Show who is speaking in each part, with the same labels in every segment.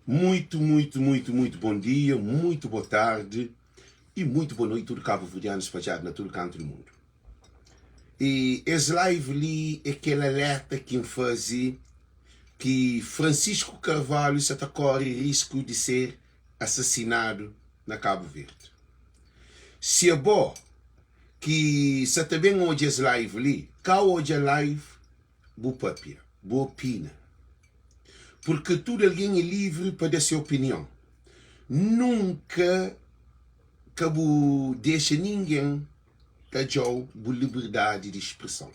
Speaker 1: Muito, muito, muito, muito bom dia, muito boa tarde e muito boa noite tudo cabo-verdiano espalhado na tudo canto do mundo. E es live li é kel alerta ki N faze ki Francisco Carvalho sa ta kore risku di ser asasinadu na Cabo Verde. Si abo ki sa ta ben odja es live li, ka odja live, bu papia, bu opina. Purkê tudu algen é livri pa da se opinion. Nunka ka bu dexa ningen tadja-u bu liberdadi di spreson.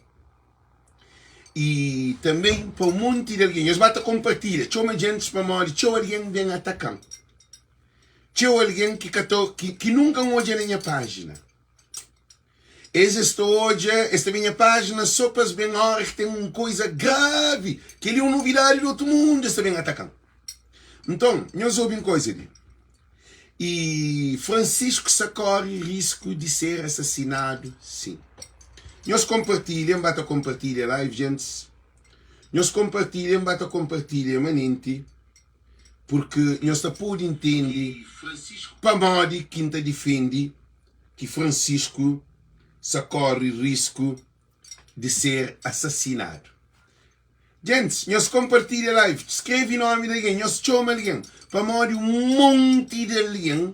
Speaker 1: I tanben pa un monti di algen, nhos ba ta konpartilha, txoma djentis pamodi txeu algen ben ataka-m. Txeu algen ki ka ta, ki nunka N odja na nha pájina. Es es ta odja, es ta ben nha pájina sô pa es ben óra ki ten un koiza gravi, kel-li é un novidadi di otu mundu, es ta ben ataka-m. Nton, nhos obi un koiza li, i Francisco sa kóre risku di ser asasinadu, sin. Nhos konpartilha, N ba ta konpartilha live, gentis. Nhos konpartilha, N ba ta konpartilha manenti, purki nhos ta pode ntende pamodi ki N ta difende ki Francisco sa kori risku di ser asasinadu. Gentis, nhos konpartilha live, skrevi nomi di algen, nhos txoma algen, pamodi un monti di algen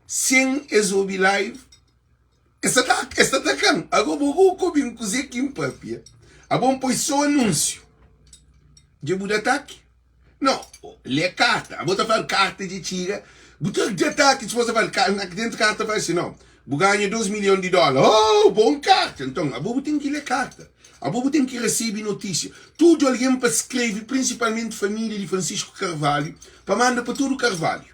Speaker 1: sen es obi live es ta es ta ataka-m. Ago bo bo ka obi-m kuzê ki N papia, abo N poi sô anúnsiu, dja bu da ataki? No, lê karta. Abo ta fala karta dja txiga, bu ta dja ta ki disposta fala ka na dentu karta fala si no, bu ganha 2 milhon di dola. Oh, bon karta. Nton, abo bu ten ki lê karta. Abo bu ten ki resebe notisia. Tudu algen pa skrebe, prinsipalmenti família di Francisco Carvalho, pa manda pa tudu Carvalho.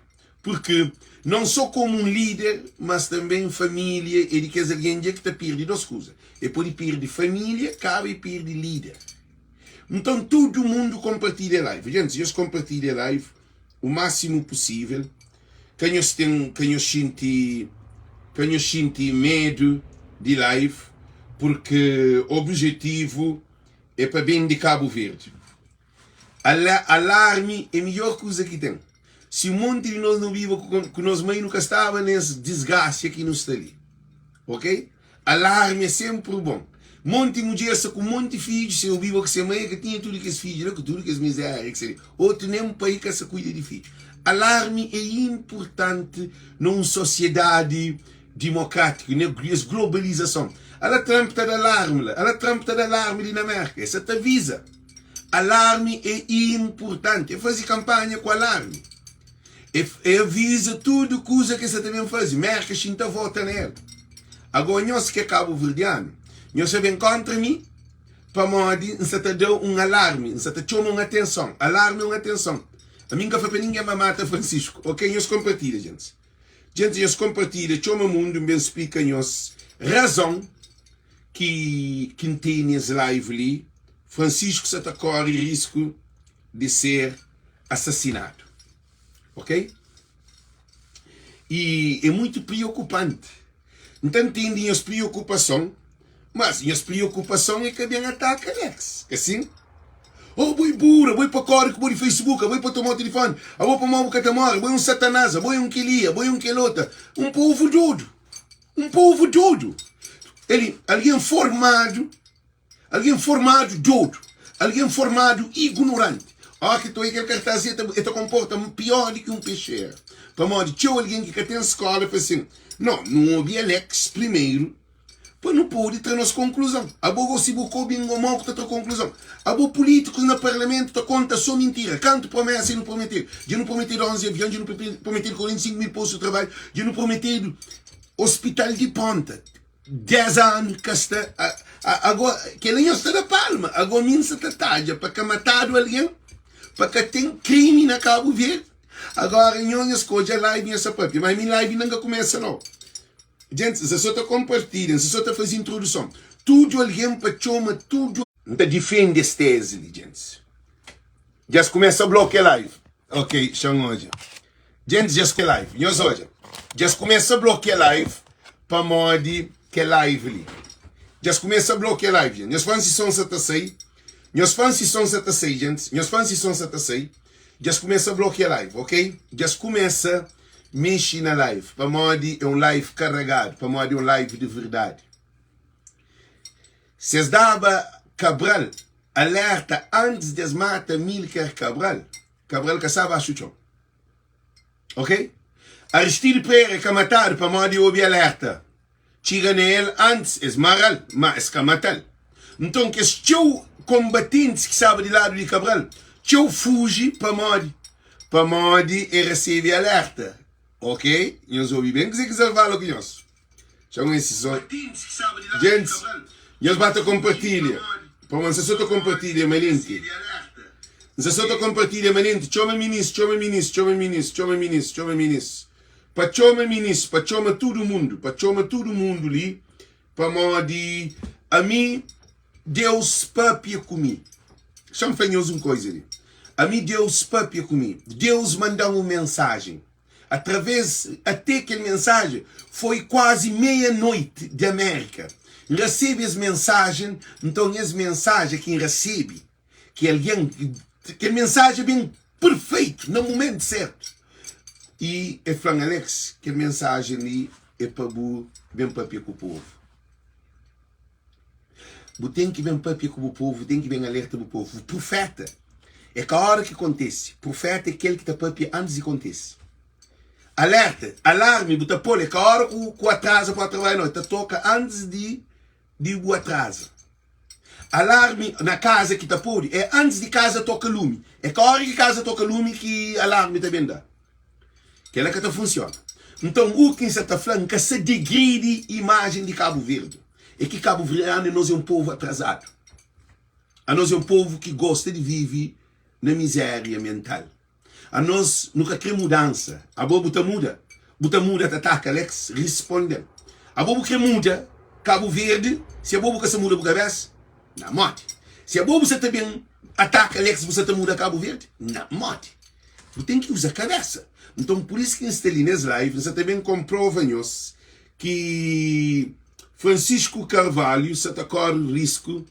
Speaker 1: Purki non so komu un lider, mas tanben família é di kes algen dja ki ta pirdi dos kuza. E pode pirdi família, kaba e pirdi lider. Nton tudu mundu konpartilha live. Gentis, nhos konpartilha live u másimu pusível. Ka nhos ten, ka nhos xinti, ka nhos xinti medu di live, purki obijetivu é pa ben di Kabu Verdi. Alarmi é midjór kuza ki ten. Si un monti di nos nu biba ku nos mai nu ka staba nes disgrasia ki nu sta li. Ok? Alarmi é senpri bon. Monti mudjer sta ku monti fidju, si el biba ku se mai el ka tinha tudu kes fidju la ku tudu kes mizéria ki sta li. Otu nen pai ka sta kuida di fidju. Alarmi é inpurtanti na un sosiedadi dimokrátiku, na es globalizason. Ala Trump ta da alarmi la, ala Trump ta da alarmi li na Mérka, el sta ta aviza. Alarmi é inpurtanti. El faze kanpanha ku alarmi. El aviza tudu kuza ki el sa ta ben faze. Mérka xinta vota na el. Agó nhos ki é kabuverdianu, nhos sa ben kóntra mi pamodi N sa ta da un alarmi, N sa ta txoma un atenson. Alarmi é un atenson. Ami N ka fla pa ningen ba mata Francisco. Ok, nhos konpartilha, gentis. Gentis, nhos konpartilha, txoma mundu, N ben splika nhos razon ki ki N tene es live li. Francisco sa ta kóre risku di ser asasinadu. Ok? I é muitu priokupanti. N ta ntende nhos priokupason, mas nhos priokupason é ka ben ataka Alex, ka sin? Oh, bo é bura, bo é pa kóre ku bo di Facebook, abo é pa toma-u tilifoni, abo pamodi bu ka ta móre, abo é un satanás, abo é un kel-li, abo é un kel-ota. Un povu dodu, un povu dodu. El, algen formadu. Algen formadu dodu, algen formadu ignoranti. Óra ki ta oia kel kartás li, el ta konporta piór di ki un pexera. Pamodi txeu algen ki ka ten skóla fla sin, No, nu obi Alex primeru pa nu pode tra nos konkluzon. Abo gosi bu ka obi-m gomó ku ta tra konkluzon. Abo pulítikus na parlamentu ta konta sô mintira. Kantu promésa nu prometedu? Dja nu prometedu 11 avion, dja nu prometedu 45 mil postu di trabadju, dja nu prometedu ospital di pónta. 10 anu ka sta ago kela nhos ta da palma ago mi nsa ta tadja pa ka matadu algen pa ka ten krimi na Cabo Verde agora nho nhos ka odja live nhos sa papia mas mi live inda nka kumesa nau djenti nsa so ta kompartilha nsa so ta fazi introduson tudu algen pa txoma tudu nta difende es tezi li djentis dja es kumesa blokia live ok xan odja. Djentis dja sta live nhos odja dja es kumesa blokia live pamodi kel live li dja es kumesa blokia live dja nhos fla-m si son sa ta sai nhos fla-m si son sa ta sai djentis nhos fla-m si son sa ta sai. Dja-s kumesa blokia live, ok? Dja-s kumesa mexi na live pamodi é un live karregadu, pamodi é un live di verdadi. Si es daba Cabral alerta antis di es mata Amílcar Cabral, Cabral ka staba baxu txon. Ok? Aristide Pereira ka matadu pamodi obi alerta txiga na el antis, es mara-l, ma es ka mata-l. Nton kes txeu konbatentis ki staba di ladu di Cabral, txeu fuji pamodi? Pamodi e resebe alerta. Ok? Nhos obi ben kuzê ki Zé fala ku nhos. Txeu esse so. Gentis, nhos ba ta kompartilha. Pamodi N sta so ta kompartilha manenti. N sta so ta kompartilha manenti. Txoma minis, txoma minis, txoma minis, txoma minis, txoma minis. Pa txoma minis, pa txoma tudu mundu, pa txoma tudu mundu li. Pamodi ami Deus papia ku mi. Xa-m fla nhos un koiza li. Ami Deus papia ku mi. Deus manda-m un mensajen. Através até kel mensajen foi kuazi meia noiti di Amérika. N rasebe es mensajen, nton es mensajen ki N rasebe, ki algen, kel mensajen ben perfeitu, na mumentu sertu. I el fla-m, Alex, kel mensajen li é pa bu ben papia ku povu. Bu ten ki ben papia ku bu povu, bu ten ki ben alerta bu povu. Prufeta é ka óra ki kontese, prufeta é kel ki ta papia antis di kontese. Alerta, alarmi bu ta pô-l é ka óra ku ku atraza pa trabadja nau, el ta toka antis di di bu atraza. Alarmi na kaza ki ta podu é antis di kaza toka lumi, é ka óra ki kaza toka lumi ki alarmi ta ben da. Kela ka ta funsiona. Nton, u ki N sa ta fla, N ka sa digridi imajen di Kabu Verdi. É ki kabuverdianu nos é un povu atrazadu. Anos é un povu ki gosta di vive na mizéria mental. Anos nu ka kre mudansa. Abo bu ta muda? Bu ta muda ta ataka Alex? Risponde-m. Abo bu kre muda Kabu Verdi si abo bu ka sa muda bu kabesa? Na modi? Si abo bu sa ta ben ataka Alex bu sa ta muda Kabu Verdi? Na modi? Bu ten ki uza kabesa. Nton pur isu ki N sta li nes live, N sa ta ben konprova nhos ki Francisco Carvalho sa ta kore risku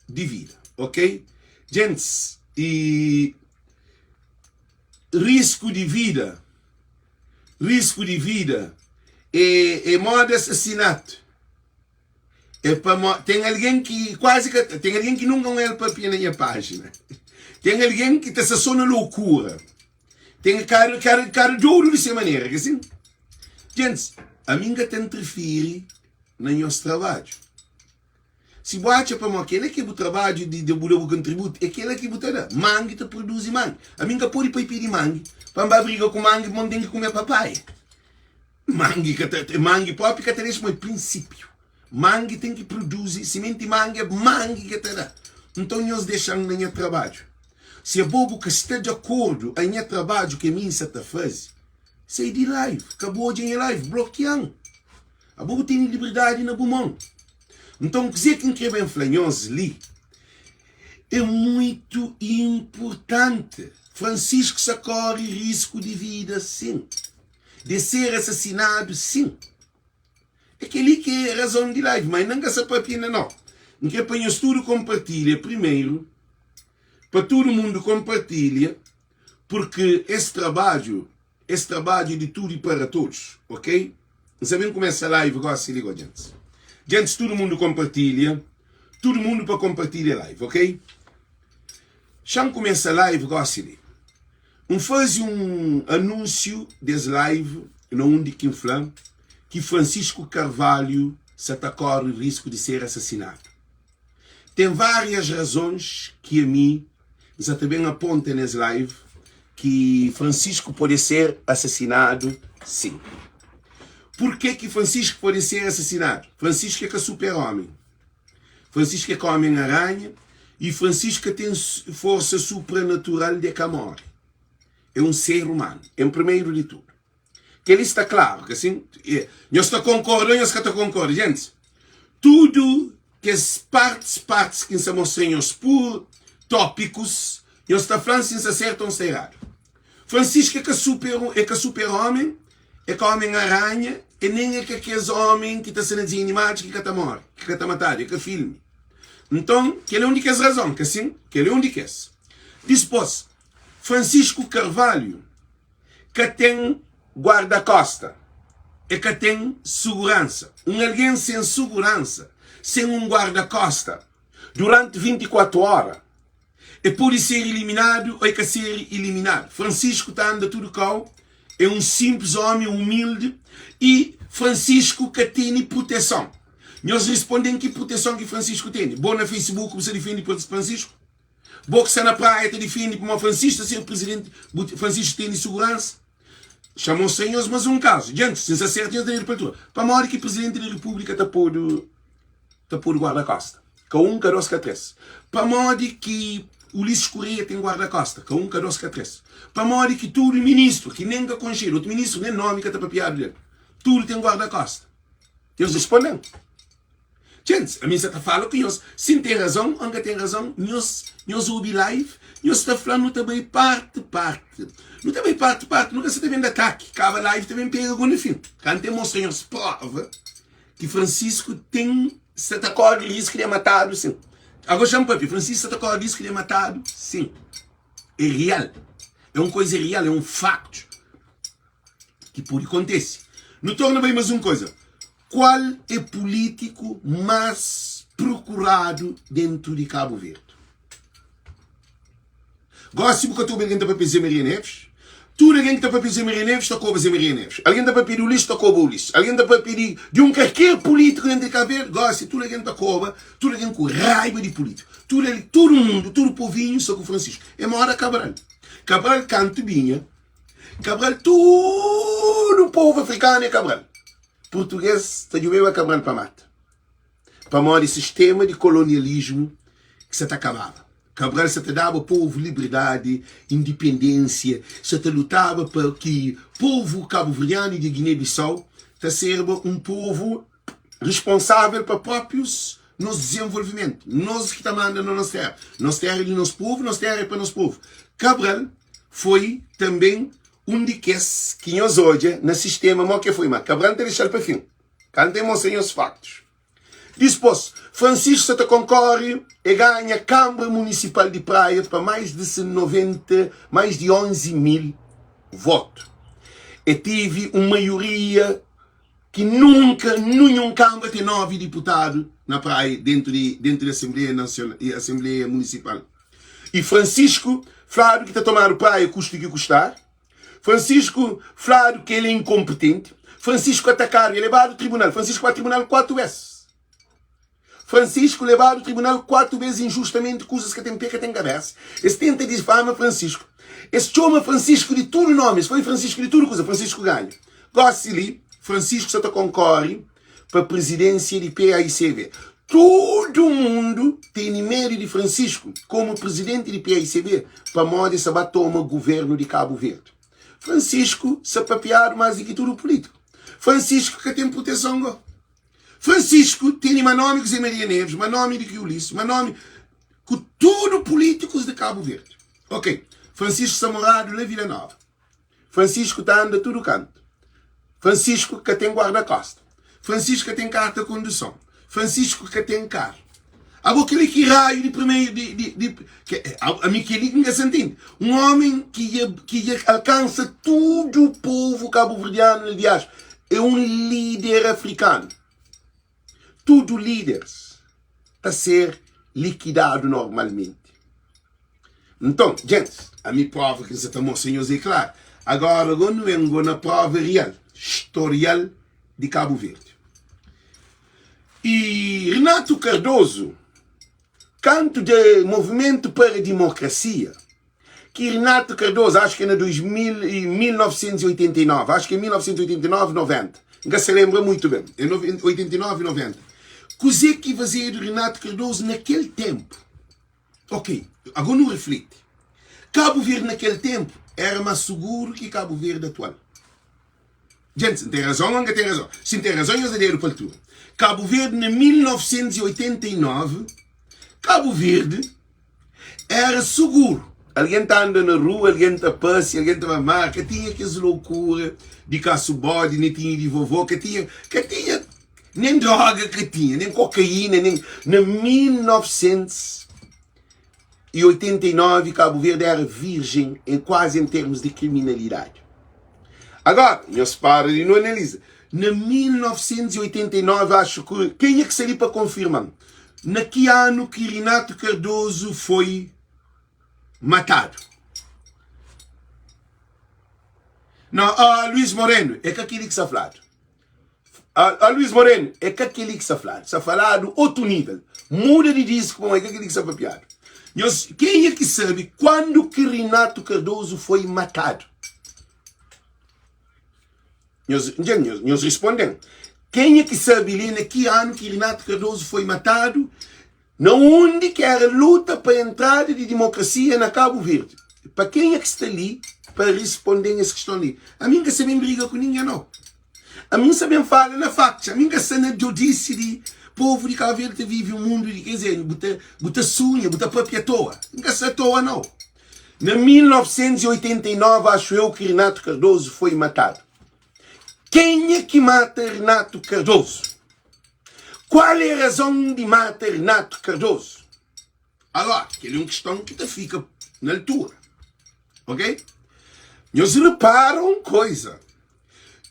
Speaker 1: di vida, ok? Gentis, i risku di vida, risku di vida é, é moda asasinatu. É pamo, ten algen ki kuazi ka, ten algen ki nunka un el papia na nha pájina. Ten algen ki ta sta so na lokura. Ten kada, kada, kada dodu di se manera, ka sin? Gentis, ami N ka ta ntrifiri na nhos trabadju. Si bu atxa pamo kela ki é bu trabadju di, di bu da bu kontributu, é kela ki bu ta da. Mangi ta produzi mangi. Ami N ka pode pai pidi mangi pa N ba briga ku mangi pamo N ten ki kume papaia. Mangi ka ta, mangi propi ka ta dexa, ma é prinsípiu. Mangi ten ki produzi, simenti mangi é mangi ke ta da. Nton nhos dexa-m na nha trabadju. Si abo bu ka sta di akordu a nha trabadju ke mi N sa ta faze, sai di live, ka bu odja nha live, blokia-m. Abo bu tene liberdadi na bu mon. Nton kuzê ki N kre ben fla nhos li é muitu inpurtanti. Francisco sa kore risku di vida sin. De ser asasinadu sin. É kel-li ki é razon di live, ma inda N ka sa papia inda nau. N kre pa nhos tudu konpartilha primeru, pa tudu mundu konpartilha, purki es trabadju, es trabadju é di tudu i para todos, ok? N sa ben kumesa live gosi li go, djentis. Djentis, tudu mundu konpartilha, tudu mundu pa konpartilha live, ok? Xa-m kumesa live gosi li. N faze un anúnsiu des live na undi ki N fla ki Francisco Carvalho sa ta kóre risku di ser asasinadu. Ten várias razons ki ami N sa ta ben aponta nes live ki Francisco pode ser asasinadu sin. Purkê ki Francisco pode ser asasinadu? Francisco é ka super-ómi. Francisco é ka omen aranha y Francisco ka ten forsa supranatural de ka more. É un ser umanu, en primeru di tudu. Kel-li sta klaru, ka sin? Nhos ta konkorda o nhos ka ta konkorda? Gentis, tudu kes partis partis ki N sta mostra nhos pur tópikus, nhos ta fla-m si N sta sertu o N sta eradu. Francisco é ka super é ka super omen, é ka omen aranha, e nen é ka kes omen ki ta sta na dizenhu animadus ki ka ta more, ki ka ta matadu, é ka filmi. Nton, kel é un di kes razon, ka sin? Kel é un di kes. Dispôs, Francisco Carvalho ka ten guarda-kosta, e ka ten suguransa. Un algen sen suguransa, sen un guarda-kosta, duranti 24 ora, e pode ser iliminadu o e ka ser iliminadu. Francisco ta anda tudu kau, é un sinplis omi umildi i Francisco ka tene proteson. Nhos risponde-m ki proteson ki Francisco tene? Bo na Facebook bu sta difende Francisco? Bo ki sta na praia ta difende pamodi Francisco ta ser presidenti, bu Francisco tene suguransa? Xa mostra nhos mas un kazu. Djantis, si N sta sertu nhos ta dedu pa altura. Pamodi ki presidenti di repúblika ta podu ta podu guarda-kosta? Ka un, ka dos, ka tres. Pamodi ki Ulisses Correia ten guarda-kosta? Ka un, ka dos, ka tres. Pamodi ki tudu ministru, ki nen ka konxedu, otu ministru nen nomi ka ta papiadu del, tudu ten guarda-kosta? Nhos responde-m. Djentis, ami N sa ta fala ku nhos, si N ten razon o N ka ten razon, nhos, nhos obi live, nhos ta fla nu ta bai parti parti. Nu ta bai parti parti, nu ka sa ta ben da ataki, kaba live ta ben pega go na fin. Kantu N mostra nhos prova ki Francisco ten sa ta kori risku di matadu sin. Ago xa-m papia, Francisco sa ta kori risku di matadu sin. É real, é un koisa real, é un faktu. Ki pode kontese. Nu torna bai mas un koisa. Kual é pulítiku más prokuradu dentu di Kabu Verdi? Gósi bu ka ta obi algen ta papia Zé Maria Neves? Tudu algen ki ta papia Zé Maria Neves ta koba Zé Maria Neves. Algen ta papia di Ulisses ta koba Ulisses. Algen ta papia di di un kalker pulítiku dentu di Kabu Verdi, gósi tudu algen ta koba, tudu algen ku raiba di pulítiku. Tudu tudu mundu, tudu povinhu sta ku Francisco. É moda Cabral. Cabral kantu binha Cabral tudu povu afrikanu é Cabral. Purtuguês ta djubeba Cabral pa mata. Pamodi sistema di kolonialismu ki sa ta kababa. Cabral sa ta daba povu liberdadi, indipendênsia, sa ta lutaba pa ki povu kabuverdianu i di Guiné-Bissau ta serba un povu responsável pa próprios nos desenvolvimentu. Nos ki ta manda na nos téra. Nos téra é di nos povu, nos téra é pa nos povu. Cabral foi tanben un di kes ki nhos odja na sistema mo ke foi, ma Cabral ta dexa-l pa fin. Kantu e mostra nhos faktus. Dispos, Francisco sa ta konkore e ganha Kanbra Munisipal di Praia pa mais di 90, mais di 11 mil votu. E tive un maioria ki nunka ninhun kanbra ten 9 diputadu na Praia dentu di dentu di Asenbleia Nasional Asenbleia Munisipal. I Francisco fladu ki ta tomadu Praia kusti ki kustar. Francisco fladu ki el é inkonpetenti. Francisco atakadu e lebadu tribunal. Francisco ba tribunal 4 bes. Francisco lebadu tribunal 4 bes injustamenti kuzas ka ten pé ka ten kabesa. Es tenta difama Francisco. Es txoma Francisco di tudu nomi, es fla Francisco di tudu kuza, Francisco ganha. Gosi li, Francisco sa ta konkori pa prizidensia di PAICV. Tudu mundu tene medu di Francisco komu prizidenti di PAICV pamodi e sa ba toma guvernu di Kabu Verdi. Francisco sa papiadu mas di ki tudu pulitiku. Francisco ka ten proteson go. Francisco tene ma nomi ku Zé Maria Neves, ma nomi di ki Ulisses, ma nomi ku tudu pulitikus di Kabu Verdi. Ok, Francisco sta moradu la Vila Nova. Francisco ta anda tudu kantu. Francisco ka ten guarda-kosta. Francisco ka ten karta konduson. Francisco ka ten karu. Abo keli ki raiu di primeru di di di ke, ami keli ki N ka sa ntende. Un omi ki dja ki dja alkansa tudu povu kabuverdianu na diaspora é un lider afrikanu. Tudu liders ta ser likidadu normalmenti. Nton, gentis, ami prova ki N sa ta mostra nhos é klaru. Agora go nu ben go na prova real, storial di Kabu Verdi. I Renato Cardoso, kantu de Movimentu para Dimokrasia, ki Renato Cardoso, acho ki é na 2000 e 1989, acho ki é 1989, 90, N ka sa lenbra muitu ben, é 89, 90. Kuzê ki fazedu Renato Cardoso na kel tenpu? Ok, agora nu reflete. Kabu Verdi na kel tenpu era más suguru ki Kabu Verdi atual. Djentis, N ten razon ô N ka ten razon? Si N ten razon, nhos da dedu pa altura. Kabu Verdi na 1989, Kabu Verdi era suguru. Algen ta anda na rua, algen ta pâsia, algen ta ba mar, ka tinha kes lokura di kasu bodi, ne tinha di vovô, ka tinha, ka tinha Nen droga ka tinha, nen kokaína, nen. Na 1989. 1989 Cabo Verde era virgem em quase em termos de criminalidade. Agora, nhos para di nu analiza. Na 1989 acho que kenha ki sta li pa konfirma-m na ki anu ki Renato Cardoso foi matadu? Não, ah, Luís Moreno, é ka keli ki sta fladu. A, a Luís Moreno, é ka keli ki sta fladu. Sta faladu otu nível. Muda di disku pamodi é ka keli ki sta papiadu. Nhos, kenha ki sabe kuandu ki Renato Cardoso foi matadu? Nhos, dja, nhos, nhos responden. Kenha ki sabe li na ki anu ki Renato Cardoso foi matadu? Na undi ki era luta pa entrada di dimokrasia na Kabu Verdi? Pa kenha ki sta li pa risponden es kiston li? Ami N ka sa ben briga ku ningen nau. Ami N sa ben fala na faktus. Ami N ka sta na djodisi di povu di Kabu Verdi ta vivi un mundu di kes bu ta bu ta sunha, bu ta papia atoa. N ka sta atoa nau. Na 1989 axu eu ki Renato Cardoso foi matadu. Kenha ki mata Renato Cardoso? Qual é razon di mata Renato Cardoso? Agora, kel é un kiston ki ta fika na altura. Ok? Nhos repara un koisa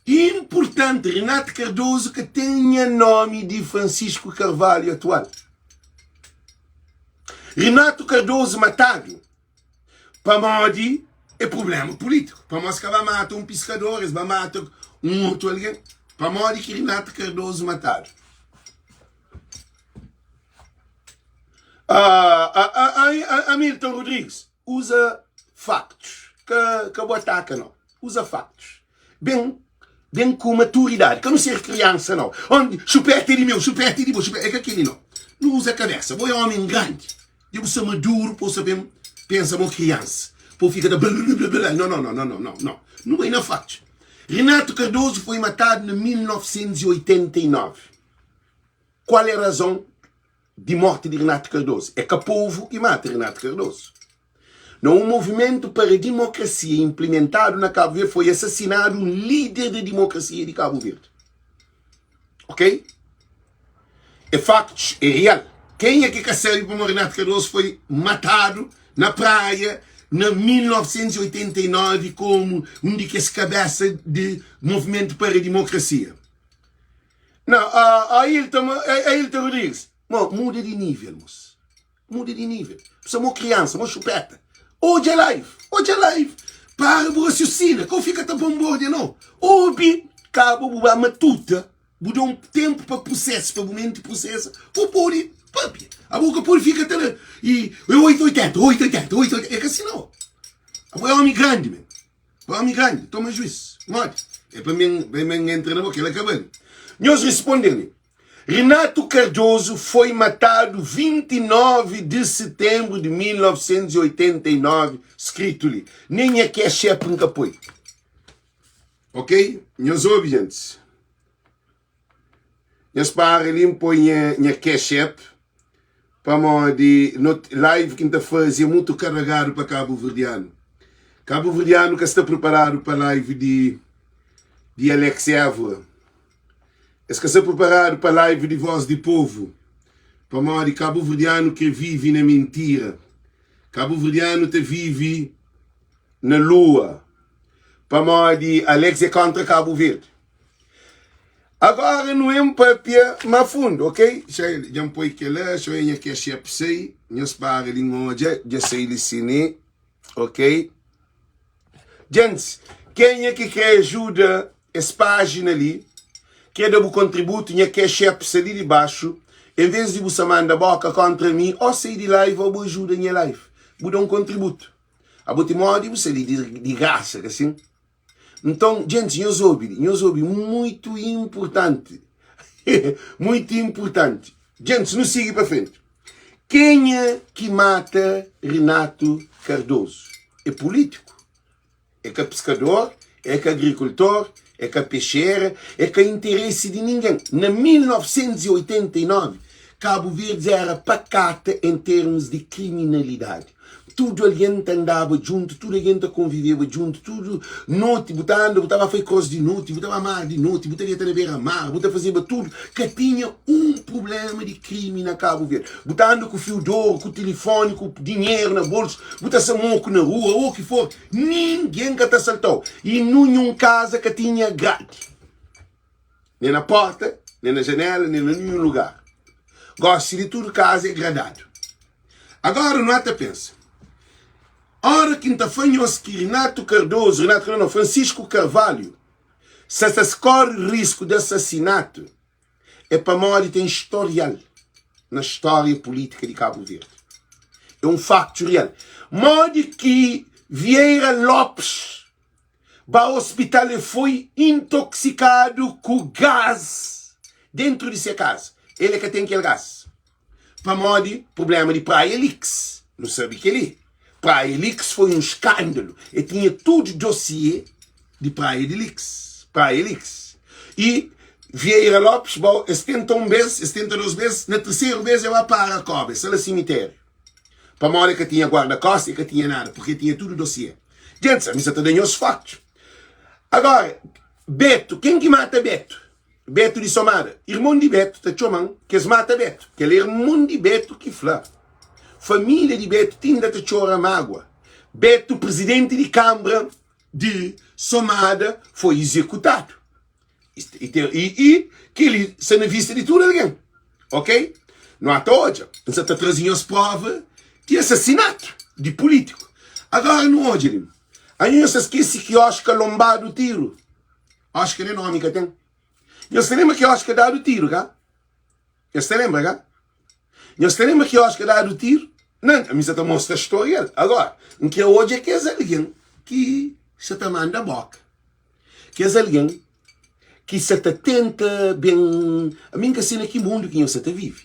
Speaker 1: importanti, Renato Cardoso ka tenha nomi di Francisco Carvalho atual. Renato Cardoso matadu Pamodi é prubléma pulítiku. Pamodi es ka ba mata un piskador, es ba mata un otu algen. Pamodi ki Renato Cardoso matadu? Ah, ah, ah, ah, Hamilton Rodrigues, uza factos. Ka, ka bu ataka, não. Uza factos. Ben, ben ku maturidadi. Ka nu ser kriansa, não. Onde chupeta é di meu, chupeta é di bo, chupeta é ka keli, não. Nu uza kabesa. Bo é homem grandi. Dja bu sta maduru pa bu sabe pensa mo kriansa pa bu fika ta blablabla no no no no no no nu bai na fax Renato Cardoso foi matadu na 1989 kual é razon di morti di Renato Cardoso é ka povu ki mata Renato Cardoso na un movimentu para dimokrasia implementadu na Cabo Verde foi asasinadu un lider di dimokrasia di Cabo Verde. Ok? É factos, é real. Kenha ki ka sabe pamo Renato Cardoso foi matadu na praia na 1989 komu un di kes kabesa di Movimento para a Democracia. Não, a Ailton, Ailton Rodrigues, mo, muda di nível, mos. Muda di nível. Psa mo kriansa, mo xupeta. Odja live, odja live. Para bu rasiosina, ka bu fika ta bombordia no. Obi, kaba bu ba matuta, bu da un tempu pa prusesa, pa bu menti prusesa, bu podi papia. Abo ka podi fika ta la i 8 80, 8 80, 8 80. É ka si no. Abo é omi grandi men. Abo é omi grandi, toma juiz. Modi? É pa men, pa men entra na bo, kela ka bali. Nhos responde-m. Renato Cardoso foi matadu 29 de setembro de 1989, skritu li. Nen nha cash app N ka poi. Ok? Nhos obi, gentis. Nhos para li, N poi nha, nha cash app pamodi no, live ki N ta faze é mutu karagadu pa kabuverdianu. Kabuverdianu ka sta preparadu pa live di, di Alex Évora. Es ka sta preparadu pa live di voz di povu pamodi kabuverdianu kre vivi na mintira. Kabuverdianu ta vivi na lua pamodi Alex é kontra Kabu Verdi. Agora nu em papia ma fundu, ok? Dja N poi kela, xa nha cash app sai, nhos para li N odja, dja sai li sini, ok? Gentis, kenha ki kre ajuda es pájina li, kre da bu kontributu, nha cash app sta li di baxu, en vez di bu sa manda boka kontra mi, o sai di live o bu ajuda nha live, bu da un kontributu. Abo ti modi bu sta li di grasa, ka sin? Nton, gentis, nhos obi li, nhos obi, muitu inpurtanti, muitu inpurtanti. Gentis, nu sigi pa frenti. Kenha ki mata Renato Cardoso? É pulítiku? É ka piskador, é ka agrikultor, é ka pexera, é ka interesi di ningen. Na 1989, Kabu Verdi éra pakata en termus di kriminalidadi. Tudu algen ta andaba djuntu, tudu algen ta konviveba djuntu, tudu noti bu ta anda, bu ta ba fai kos di noti, bu ta ba mar di noti, bu ta deta na bera mar, bu ta fazeba tudu. Ka tinha un prubléma di krimi na Kabu Verdi. Bu ta anda ku fiu d'oru, ku tilifoni, ku dinheru na bolsu, bu ta sa moku na rua, o ki for, ningen ka ta asalta-u. I ninhun kaza ka tinha gradi, nen na porta, nen na janéla, nen na ninhun lugar. Gosi di tudu kaza é gradadu. Agora nu ata pensa, ora ki N ta fla nhos ki Renato Cardoso, Renato Cardoso nau, Francisco Carvalho sa ta kore risku di asasinatu, é pamodi ten storial na stória pulítika di Kabu Verdi. É un faktu real. Modi ki Vieira Lopes ba ospital e foi intoksikadu ku gás dentru di se kaza. El é ka ten kel gás. Pamodi prublema di Praia Leaks. Nu sabe kel-li. Praia Leaks foi un skándalu. E tinha tudu dossiê di Praia di Leaks. Praia Leaks. E Vieira Lopes, bo, es tenta un bes, es tenta dos bes, na terseru bes e ba para koba, e sta la simitério. Pamodi e ka tinha guarda-kosta, e ka tinha nada, porque e tinha tudu dossiê. Gentis, ami sa ta da nhos faktus. Agora, Beto, ken ki mata Beto? Beto di Somada, irmon di Beto ta txoma-m ki es mata Beto. Kel irmon di Beto ki fla. Família di Beto ti inda ta txora mágua. Beto, prizidenti di Kanbra di Somada, foi izekutadu. I kel-li sta na vista di tudu algen. Ok? Nu ata odja. N sa ta traze nhos prova di asasinatu di pulítiku. Agora nu odja li. Anho nhos ta skese ki Oscar lonbadu tiru. Oscar nen nomi ka ten. Nhos ta lenbra ki Oscar dadu tiru, ka? Nhos ta lenbra, ka? Nhos ta lenbra ki Oscar dadu tiru? Nan, ami sa ta mostra storial. Agora, N kre odja kes algen ki sa ta manda boka. Kes algen ki sa ta tenta ben... Ami N ka se na ki mundu ki nhos sa ta vive.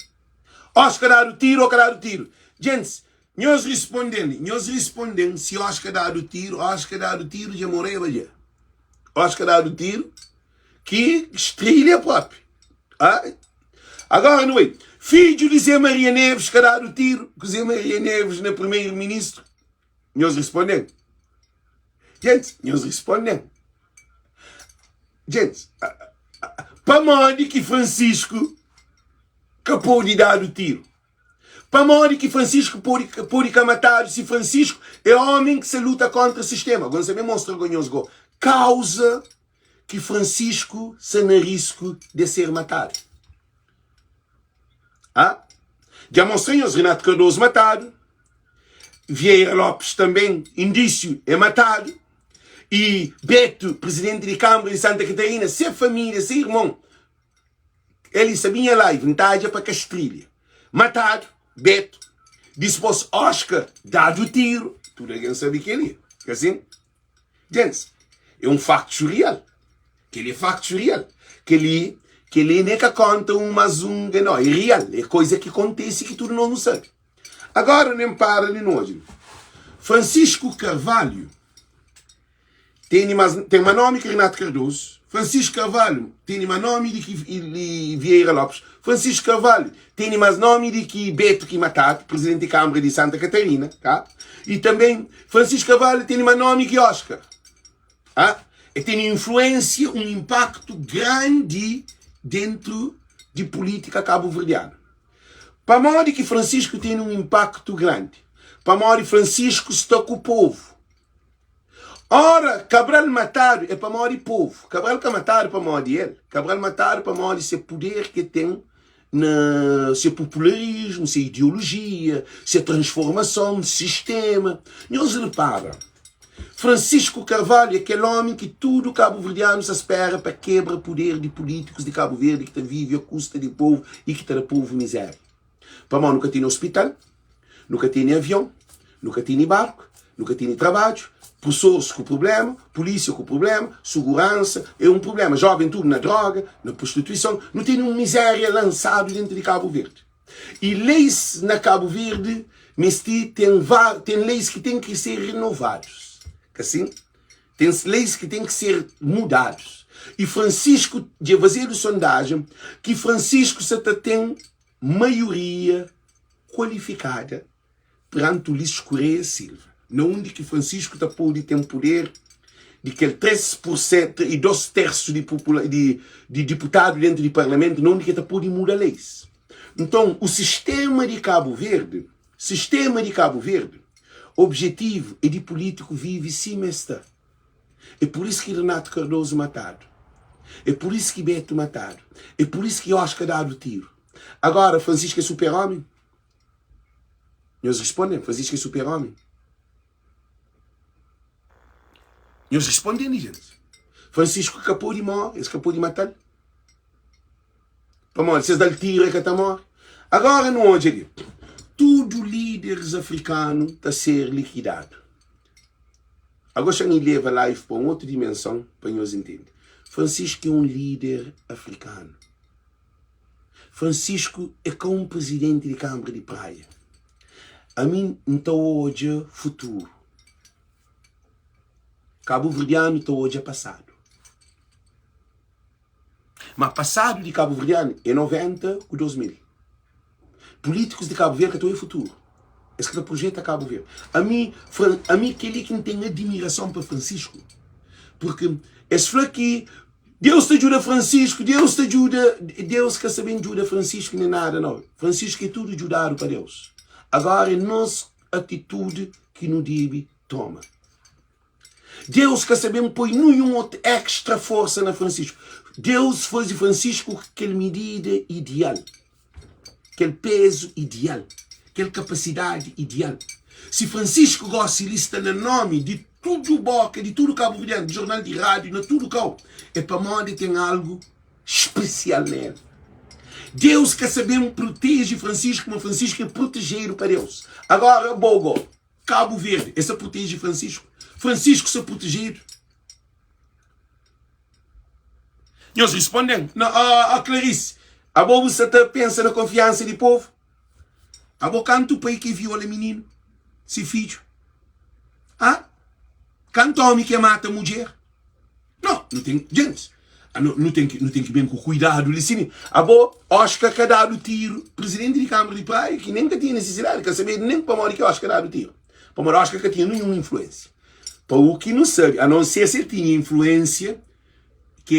Speaker 1: Oscar dadu tiru ô ka dadu tiru? Gentis, nhos risponde-m, nhos risponde-m si Oscar dadu tiru, Oscar dadu tiru dja moreba dja. Oscar dadu tiru ki strilha propi. Ah, agora nu bai. Fidju di Zé Maria Neves ka dadu tiru ku Zé Maria Neves na primeiro ministro. Nhos risponde-m. Gente, nhos risponde-m. Gente, pamodi ki Francisco ka pode dadu tiru? Pamodi ki Francisco pode, pode ka matadu si Francisco é homem ki sa luta kontra sistema? Agora N sa ben mostra go nhos go kauza ki Francisco sa na risku de ser matadu. Ah? Dja mostra nhos Renato Cardoso matadu, Vieira Lopes também, indício, é matadu, e Beto, presidente de Câmara de Santa Catarina, se família, se irmão, Eli sa binha live N tadja pa Kastrilha Matadu Beto Dispos Oscar dadu tiru Tudu algen sabe kel-li Ka sin? Gentis É un faktu real Kel-li é faktu real Kel-li Kel-li ne ka konta un mas un No, é real É koiza ki kontese ki tudu nos nu sabe Agora nem para li nu odja Francisco Carvalho Tene mas, ten ma nomi ki Renato Cardoso, Francisco Carvalho tene ma nomi di ki Vieira Lopes, Francisco Carvalho tene mas nomi di ki Beto ki matadu, presidenti di Câmara di Santa Catarina, tá? E também Francisco Carvalho tene ma nomi ki Oscar. Ah? E tene influência, um impacto grande dentro di política cabo-verdiana. Pamodi ki Francisco tene um impacto grande? Pamodi Francisco sta ku povo. Ora Cabral matadu é pamodi povu. Cabral ka matadu pamodi el. Cabral matadu pamodi se puder ke ten na se popularismu, se ideolojia, se transformason di sistema. Nhos repara, Francisco Carvalho é kel omi ki tudu kabuverdianu sa spera pa kebra puder di pulitikus di Kabu Verdi ki ta vive a kusta di povu i ki ta da povu mizeria. Pamodi nu ka tene ospital, nu ka tene avion, nu ka tene barku, nu ka tene trabadju, prusoris ku prubléma, pulísia ku prubléma, suguransa é un prubléma, jóven tudu na dróga, na prostituison, nu tene un mizéria lansadu déntu di Kabu Verdi. I leis na Kabu Verdi meste ten ten leis ki ten ki ser renovadus, ka sin? Ten leis ki ten ki ser mudadus. I Francisco dja fazedu sondajen ki Francisco sa ta ten maioria kualifikada. Peranti Ulisses Correia Silva, na undi ki Francisco ta pode ten puder di kel 3 pur sentu i 2 tersu di popula di di diputadu dentu di parlamentu, na undi ki el ta pode muda leis. Nton, o sistema di Kabu Verdi, sistema di Kabu Verdi, objetivu é di pulítiku vive sima es sta. É pur isu ki Renato Cardoso matadu. É pur isu ki Beto matadu. É pur isu ki Oscar dadu tiru. Agora, Francisco é super-homi? Nhos responde-m, Francisco é super-homi? Nhos responde-m, gente. Francisco ka pode morre, es ka pode matal. Pamodi se es da-l tiru el ka ta morre. Agora nu odja li, tudu líderes afrikanu ta ser likidadu. Agora xa N leva live pa un otu dimenson pa nhos intende. Francisco é un líder afrikanu. Francisco é ka un prizidenti di Kanbra di Praia. Ami N ta odja futuru. Kabuverdianu ta odja pasadu. Ma pasadu di kabuverdianu é 90 ku 2000. Pulítikus di Kabu Verdi ka ta odja futuru. Es ka ta projeta Kabu Verdi. Ami, ami kel-li ki N ten adimirason pa Francisco. Purki es fla ki Deus ta djuda Francisco, Deus ta djuda, Deus ka sa ben djuda Francisco nen nada nau. Francisco é tudu djudadu pa Deus. Agora é nos atitudi ki nu debe toma. Deus ka sa ben poi ninhun otu extra forsa na Francisco. Deus faze Francisco ku kel midida ideal, kel pezu ideal, kel kapasidadi ideal. Si Francisco gosi li sta na nomi di tudu boka, di tudu kabuverdianu, di jornal, di radiu, na tudu kau, é pamodi ten algu spesial na el. Deus ka sa ben proteje Francisco, ma Francisco é protejedu pa Deus. Agora, bo go. Kabu Verdi, es sa proteje Francisco. Francisco sa protejedu. Nhos responden, na a, a Clarice, abo bu sa ta pensa na konfiansa di povu? Abo kantu pai ke viola mininu, si fidju? Ah? Kantu omi ke mata mudjer? No, nu ten, gentis, nu, nu ten ki, nu ten ki ben ku kuidadu li sini. Abo, Oscar ka dadu tiru, presidenti di Kamara di Praia, ki nen ka tinha nesesidadi, ka sabedu nen pamodi ki Oscar dadu tiru. Pamodi Oscar ka tinha ninhun influensia. Pa u ki nu sabe, a non ser si el tinha influensia ke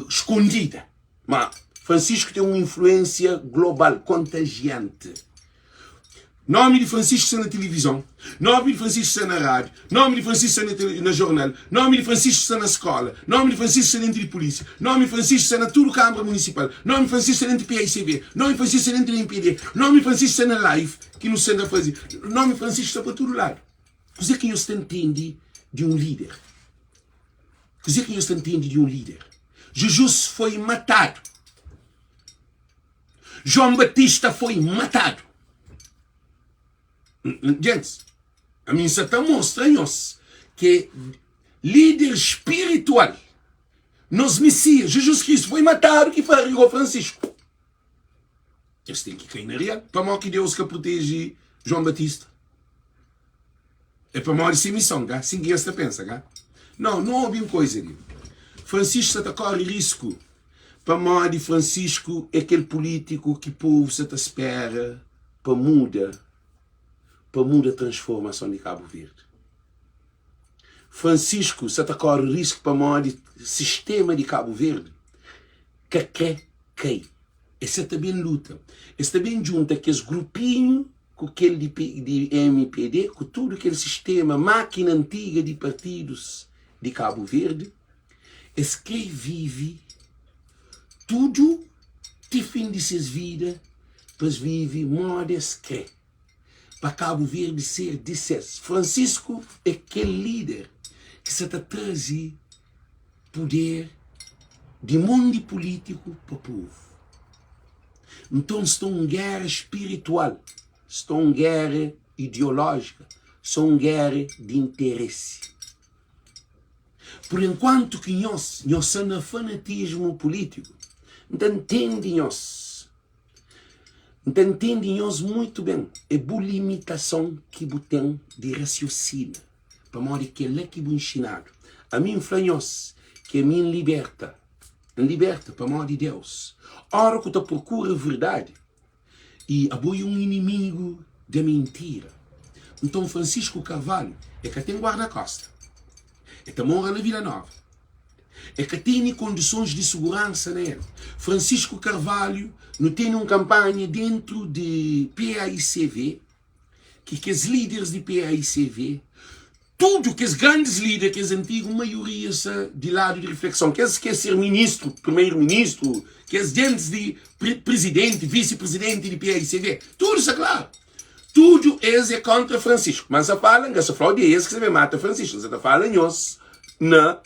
Speaker 1: skondida. Ma Francisco ten un influensia global, kontajianti. Nomi di Francisco sta na tilivizon, nomi di Francisco sta na rádiu, nomi di Francisco sta na, na jornal, nomi di Francisco sta na skola, nomi di Francisco sta dentru di pulísia, nomi di Francisco sta na tudu Kâmara Munisipal, nomi di Francisco sta dentru PICV, nomi di Francisco sta dentru di MPD, nomi di Francisco sta na live ki nu sta na faze, nomi di Francisco sta pa tudu ladu. Kuzê ki nhos ta ntende di un líder? Kuzê ki nhos ta ntende di un líder? Jizus foi matadu. João Batista foi matadu. Gentis, ami N sa ta mostra nhos ke líder spiritual, nos Mesias, Jesus Cristo, foi matadu ki farigou Francisco. Es ten ki kai na real. Pamodi ki Deus ka proteje João Batista? É pamodi se mison, ka? Sin ki nhos ta pensa, ka? Nau, nu obi un koiza li. Francisco sa ta kóre risku pamodi Francisco é kel pulítiku ki povu sa ta spera pa muda, pa muda transformason di Kabu Verdi. Francisco sa ta kóre risku pamodi sistéma di Kabu Verdi ka krê kai. Es sa ta ben luta, es ta ben djunta kes grupinhu ku kel di di mpd, ku tudu kel sistema, makina antiga di partidus di Kabu Verdi, es kre vivi tudu ti fin di ses vida pa es vivi moda es kre, pa Kabu Verdi ser di ses. Francisco é kel lider ki sa ta traze puder di mon di pulitiku pa povu. Nton sta un géra spiritual, sta un géra ideolójika, sta un géra di interesi. Pur enkuantu ki nhos, nhos sta na fanatismu pulítiku, N ta ntende nhos. N ta ntende nhos muitu ben. É bu limitason ki bu ten di rasiosina, pamodi kel-la ki bu nxinadu. Ami N fla nhos ki ami N liberta. N liberta pamodi Deus. Ora ku ta prokura verdadi, i abo i un inimigu da mintira. Nton Francisco Carvalho e ka ten guarda-costa, e ta mora na Vila Nova, e ka tene kondisons di suguransa na el. Francisco Carvalho, nu tene un kanpanha dentru di PAICV, ki kes líderes di PAICV, tudu kes grandis líder, kes antigu, maioria sta di ladu di reflekson. Kes ki é ser ministru, primeiro ministru, kes djentis di presidenti, visi-presidenti di PAICV, tudu sta klaru. Tudu es é kontra Francisco. Ma N sa fala, N ka sa fla-u di es ki sa ben mata Francisco. N sa ta fala nhos na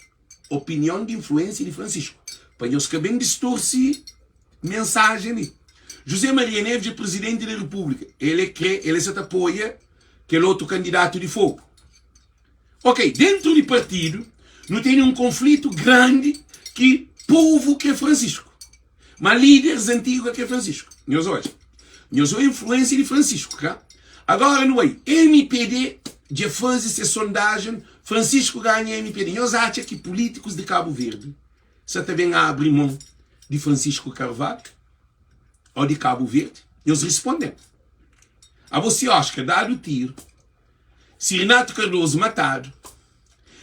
Speaker 1: opinion di influensia di Francisco, pa nhos ka ben distorsi mensajen li. José Maria Neves é presidenti di Repúblika, el é kre, el é sa ta apoia kel otu kandidatu di Fogu. Ok, dentru di partidu nu tene un konflitu grandi ki povu kre Francisco, ma líderes antigu ka kre Francisco. Nhos odja, nhos odja influensia di Francisco, ka? Agora nu bai, MPD dja faze se sondajen, Francisco ganha MPD. Nhos atxa ki pulítikus di Kabu Verdi sa ta ben abri mon di Francisco Carvalho ou di Kabu Verdi? Nhos risponden. Abo si Oscar dadu tiru, si Renato Cardoso matadu,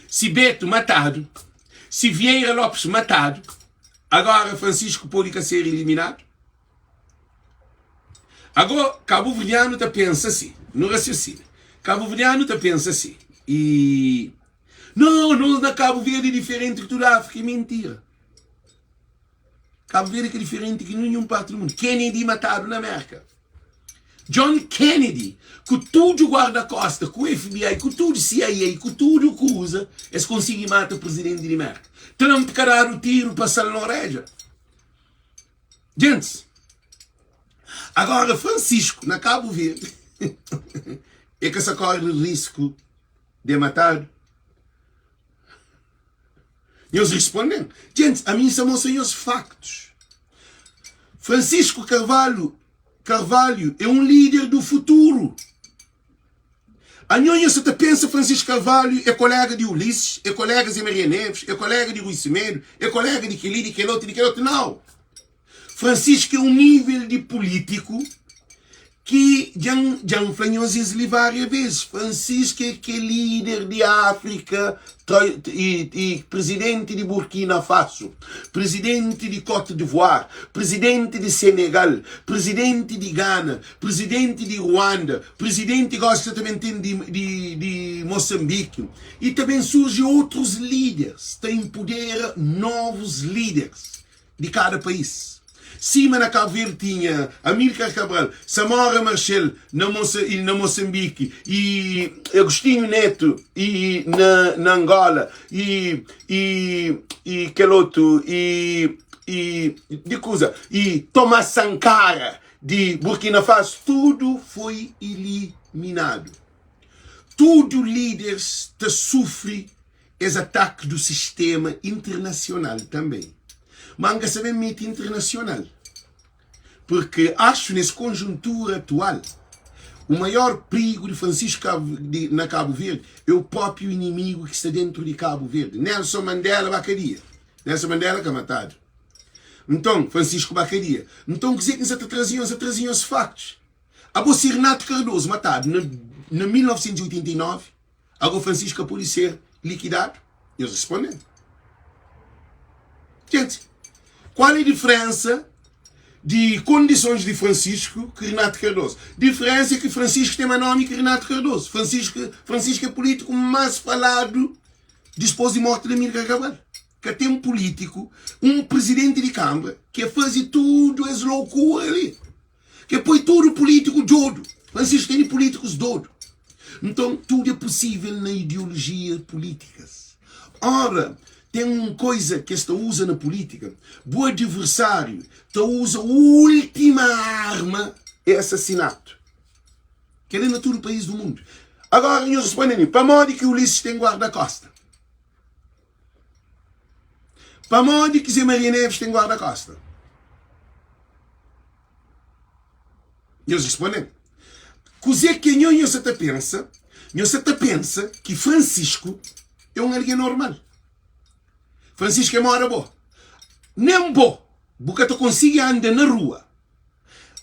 Speaker 1: si Beto matadu, si Vieira Lopes matadu, agora Francisco podi ka ser eliminadu? Ago kabuverdianu ta pensa si, nu rasiosina, kabuverdianu ta pensa si, i no, nos na Kabu Verdi é diferenti ki tudu Afrika, é mintira. Kabu Verdi ka diferenti ki ninhun parti di mundu. Kennedy matadu na Merka. John Kennedy, ku tudu guarda-kosta, ku FBI, ku tudu CIA, ku tudu kuza, es konsigi mata presidenti di Merka. Trump ka dadu tiru pa sal na oredja. Gentis, agora Francisco na Cabo Verde é ka sa corre risco de matado? Nhos respondem. Gentis, ami nsa mostra nhos factos. Francisco Carvalho Carvalho é um líder do futuro. Anho nha sa ta pensa Francisco Carvalho é kolega di Ulisses, é kolega Zé Maria Neves, é kolega di Rui Semedo, é kolega di keli, di kelotu, di kelotu. Nau! Francisco é um nível di político ki dja-m dja-m fla nhos es li várias vezes. Francisco é ke líder di África i, i presidenti di Burkina Faso, presidenti di Côte d'Ivoire, presidenti di Senegal, presidenti di Gana, Presidenti di Ruanda, presidenti gosi ta ben ten di, di, di Moçambique e ta ben surgi otrus líderes, ta empodera novus líderes di kada país. Sima na Cabo Verde tinha Amílcar Cabral, Samora Machel na, Moça, na Moçambique e Agostinho Neto e na, na Angola e, e, e kel otu e, e di kuza e Thomas Sankara di Burkina Faso, tudu foi iliminadu. Tudu líderes ta sufri es ataki du sistema internasional tanbe. Ma N ka sa ben mete internasional, purki axu nes konjuntura atual, u maior prigu di Francisco Cabo, di, na Kabu Verdi é u própriu inimigu ki sta dentru di Kabu Verdi. Nelson Mandela ba kadia. Nelson Mandela ka matadu. Nton, Francisco ba kadia. Nton, kuzê ki N sa ta traze nhos? N sa traze nhos faktus. Abo si Renato Cardoso matadu na, na 1989, ago Francisco ka pode ser likidadu? Nhos responde-m. Gente, qual é diferença di kondisons di Francisco ki Renato Cardoso? Diferença é ki Francisco tem mais nome ki Renato Cardoso. Francisco, Francisco é político mais falado dispôs di morte di Amílcar Cabral. Ka ten pulítiku, un prizidenti di kanbra ki e faze tudu es loukura li, ki e poi tudu pulítiku dodu. Francisco tene pulítikus dodu. Nton, tudu é pusível na ideolojia pulítikas. Ora, ten un koiza ki es ta uza na pulítika, bu adiversáriu ta uza última arma é asasinatu. Kel-li na tudu país du mundu. Agora, nhos responde-m, pamodi ki Ulisses ten guarda-kosta? Pamodi ki Zé Maria Neves ten guarda-kosta? Nhos responde-m. Kuzê ki anho nhos sa ta pensa? Nhos sa ta pensa ki Francisco é un algen normal? Francisco é moda bo. Nen bo, bu ka ta konsigi anda na rua.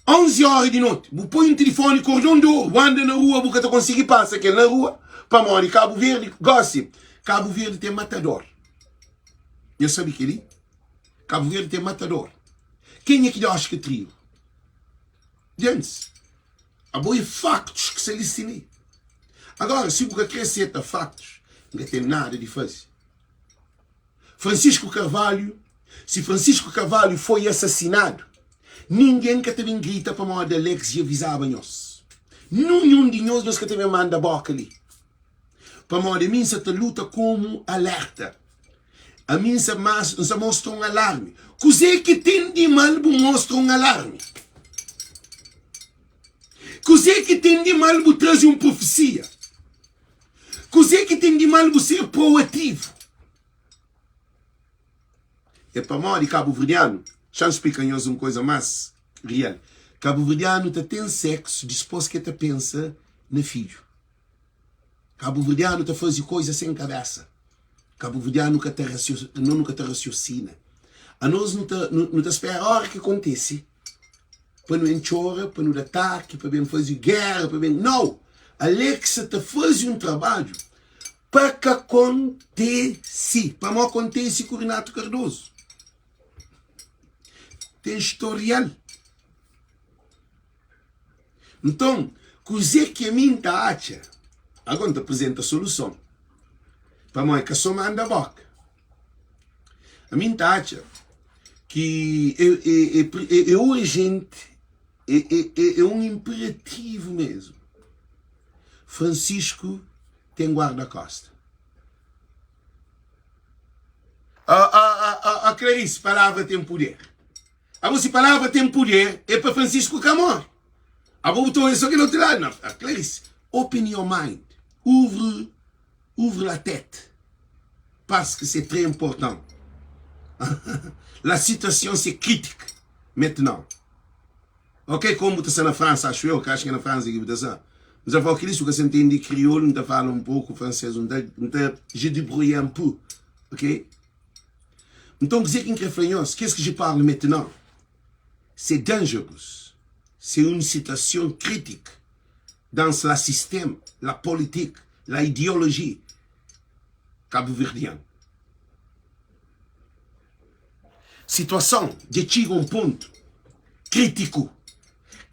Speaker 1: 11 óra di noti, bu poi un tilifoni kordon di oru, bu anda na rua, bu ka ta konsigi pasa kel na rua, pamodi Kabu Verdi, gósi, Kabu Verdi ten matador. Nhos sabe kel-li? Kabu Verdi ten matador. Kenha ki Deus ka triu? Gentis, abo é faktus ki sta li si li. Agora, si bu ka kre seta faktus, N ka ten nada di faze. Francisco Carvalho, si Francisco Carvalho foi asasinadu, ningen ka ta ben grita pamodi Alex dja avizaba nhos. Ninhun di nhos, nhos ka ta ben manda boka li. Pamodi ami N sa ta luta komu alerta. Ami N sa mas, N sa mostra un alarmi. Kuzê ki ten di mal bu mostra un alarmi? Kuzê ki ten di mal bu traze un profesia? Kuzê ki ten di mal bu ser proativu? É pamodi kabuverdianu, xa-m splika nhos un koza más rial. Kabuverdianu ta ten seksu dispôs ki el ta pensa na fidju. Kabuverdianu ta faze koza sen kabésa. Kabuverdianu ka ta no nu ka ta rasiosina. Anos nu ta nu ta spera óra ki kontise pa nu ben txora, pa nu da ataki, pa ben faze géra, pa ben. Nau! Alexa ta faze un trabadju pa ka kontese. Pamó kontese ku Renato Cardoso. Ten storial. Nton, kuzê ki ami N ta atxa? Agora N ta aprizenta soluson. Pamodi ka sô manda bóka. Ami N ta atxa ki é urjenti, é un inperativu mésmu. Francisco ten guarda-kósta. Ó Clarice, palavra ten puder. Abo si palavra ten puder é pa Francisco ka morre. Abo bu ta oia so kel otu ladu. Não, Clarice, open your mind. Ouvre, ouvre la tête. Parce que c'est très important. la situation c'est critique maintenant. Ok, como bu ta sta na França, acho eu, que acho que é na França que bu ta sta. N ta fala, kel-li, su ka sa ntende kriolu, N ta fala un pouco francês, N ta, N ta, je debrouille un peu, ok? Nton, kuzê ki N krê fla nhos, Qu'est-ce que je parle maintenant? C'est dangerous, c'est une situation critique dans la système, la politique, la idéologie cabo-verdiana. Situason dja txiga un pontu kritiku.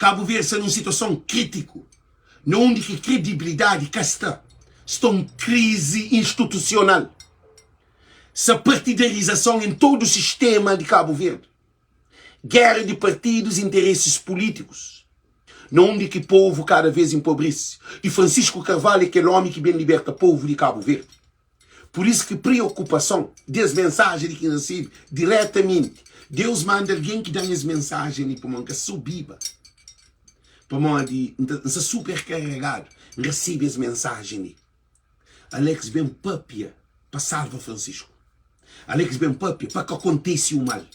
Speaker 1: Kabu Verdi sta nun situason kritiku na undi ki kredibilidadi ka sta. Sta un krizi institusional. Sa partidarizason em todo sistema di Kabu Verdi. Gera di partidus e interesis pulitikus na undi ki povu kada vez enpobrisi. E Francisco Carvalho é kel omi ki ben liberta povu di Kabu Verdi. Pur isu ki priokupason des mensajen li ki N risibi diretamenti, Deus manda algen ki da-m es mensajen li pamodi N ka subiba, pamodi N sta super karegadu. N risibi es mensajen li. Alex ben papia pa salva Francisco. Alex ben papia pa ka kontesi u mal.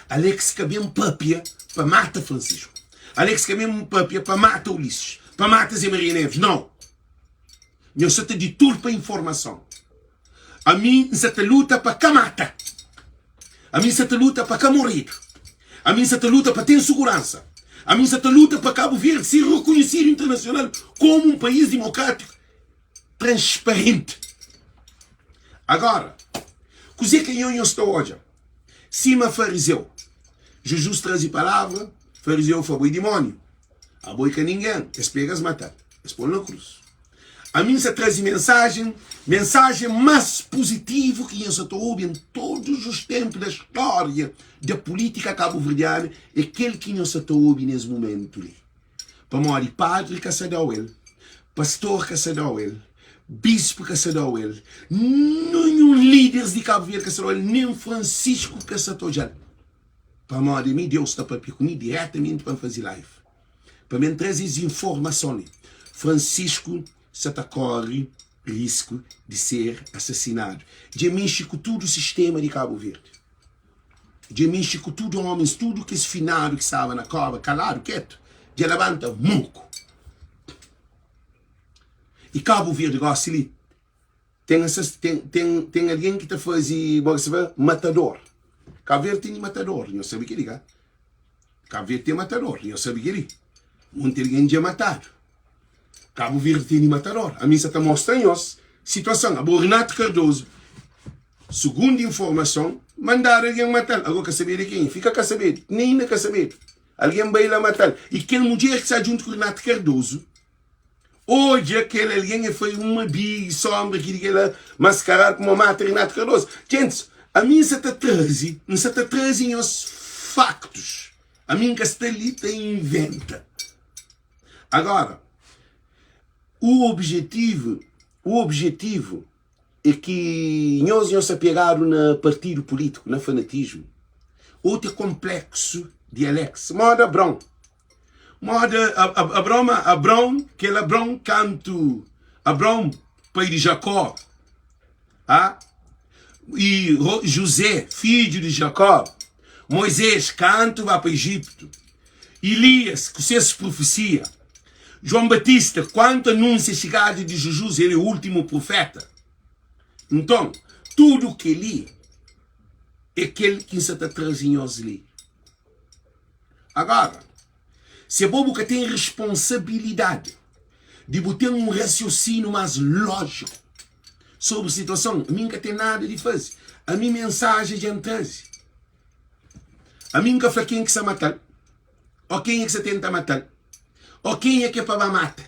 Speaker 1: Alex ka ben papia pa mata Francisco. Alex ka ben papia pa mata Ulisses, pa mata Zé Maria Neves. Nau! Nhos sa ta diturpa informason. Ami N sa ta luta pa ka mata. Ami N sa ta luta pa ka moredu. Ami N sa ta luta pa ten suguransa. Ami N sa ta luta pa Kabu Verdi ser rekonhesidu internasional komu un país dimokrátiku transparenti. Agora, kuzê ki anho nhos ta odja? Sima farizeu. Jizus traze palavra, farizeu fla, Bo é dimóniu. Abo é ka ningen. Es pega, es mata-l, es pô-l na krus. Ami N sa traze mensajen, mensajen más puzitivu ki nhos sa ta obi en todos os tenpu da stória da pulítika kabuverdiana é kel ki nhos sa ta obi nes mumentu li. Pamodi padri ka sa da-u el, pastor ka sa da-u el, bispu ka sa da-u el, ninhun líderes di Kabu Verdi ka sa da-u el, nen Francisco ka sa ta odja-l. Pamodi mi Deus ta papia ku mi diretamenti pa N faze live, pa mi N traze es informason li. Francisco sa ta kori risku di ser asasinadu. Dja mexi ku tudu sistema di Kabu Verdi. Dja mexi ku tudu homens, tudu kes finadu ki staba na koba, kaladu, ketu, dja labanta moku. I Kabu Verdi gosi li ten asas, ten, ten, ten algen ki ta fazi, bo ki sa fla, matador. Kabu Verdi tene matador, nhos sabe keli ka? Kabu Verdi ten matador, nhos sabe kel-li. Monti algen dja matadu. Kabu Verdi tene matador. Ami N sa ta mostra nhos situason. Abo Renato Cardoso, sugundu informason, mandadu algen matal. Ago ka sabedu kenha. Fika ka sabedu. Nen inda ka sabedu. Algen bai la matal. I kel mudjer ki sta djuntu ku Renato Cardoso odja kel algen e fai uma big sombra ki di kela maskaradu pamo mata Renato Cardoso. Gentis, ami N sa ta traze, N sa ta traze nhos faktus. Ami N ka sta li ta inventa. Agora, o objetivo, o objetivo é ki nhos nhos sta pegadu na partidu pulítiku, na fanatismu. Otu é konpleksu di Alex, moda Abraon. Moda Abraon, ma Abraon, kel Abraon kantu Abraon, pai di Jakó, a i Juzé, fidju di Jakó, Moizés, kantu ba pa Ijiptu, Ilias ku ses profesia, Juan Batista kantu anúnsia xigada di Jizus, el é últimu profeta. Nton, tudu kel-li é kel ki N sa ta traze nhos li. Agora, se bo bu ka ten responsabilidadi di bu ten un rasiosinu más lójiku sobri situason, ami N ka ten nada di faze. Ami mensajen dja N traze. Ami N ka fla ken ki sa mata-l, ô kenha ki sa tenta mata-l, ô kenha ki é pa ba mata.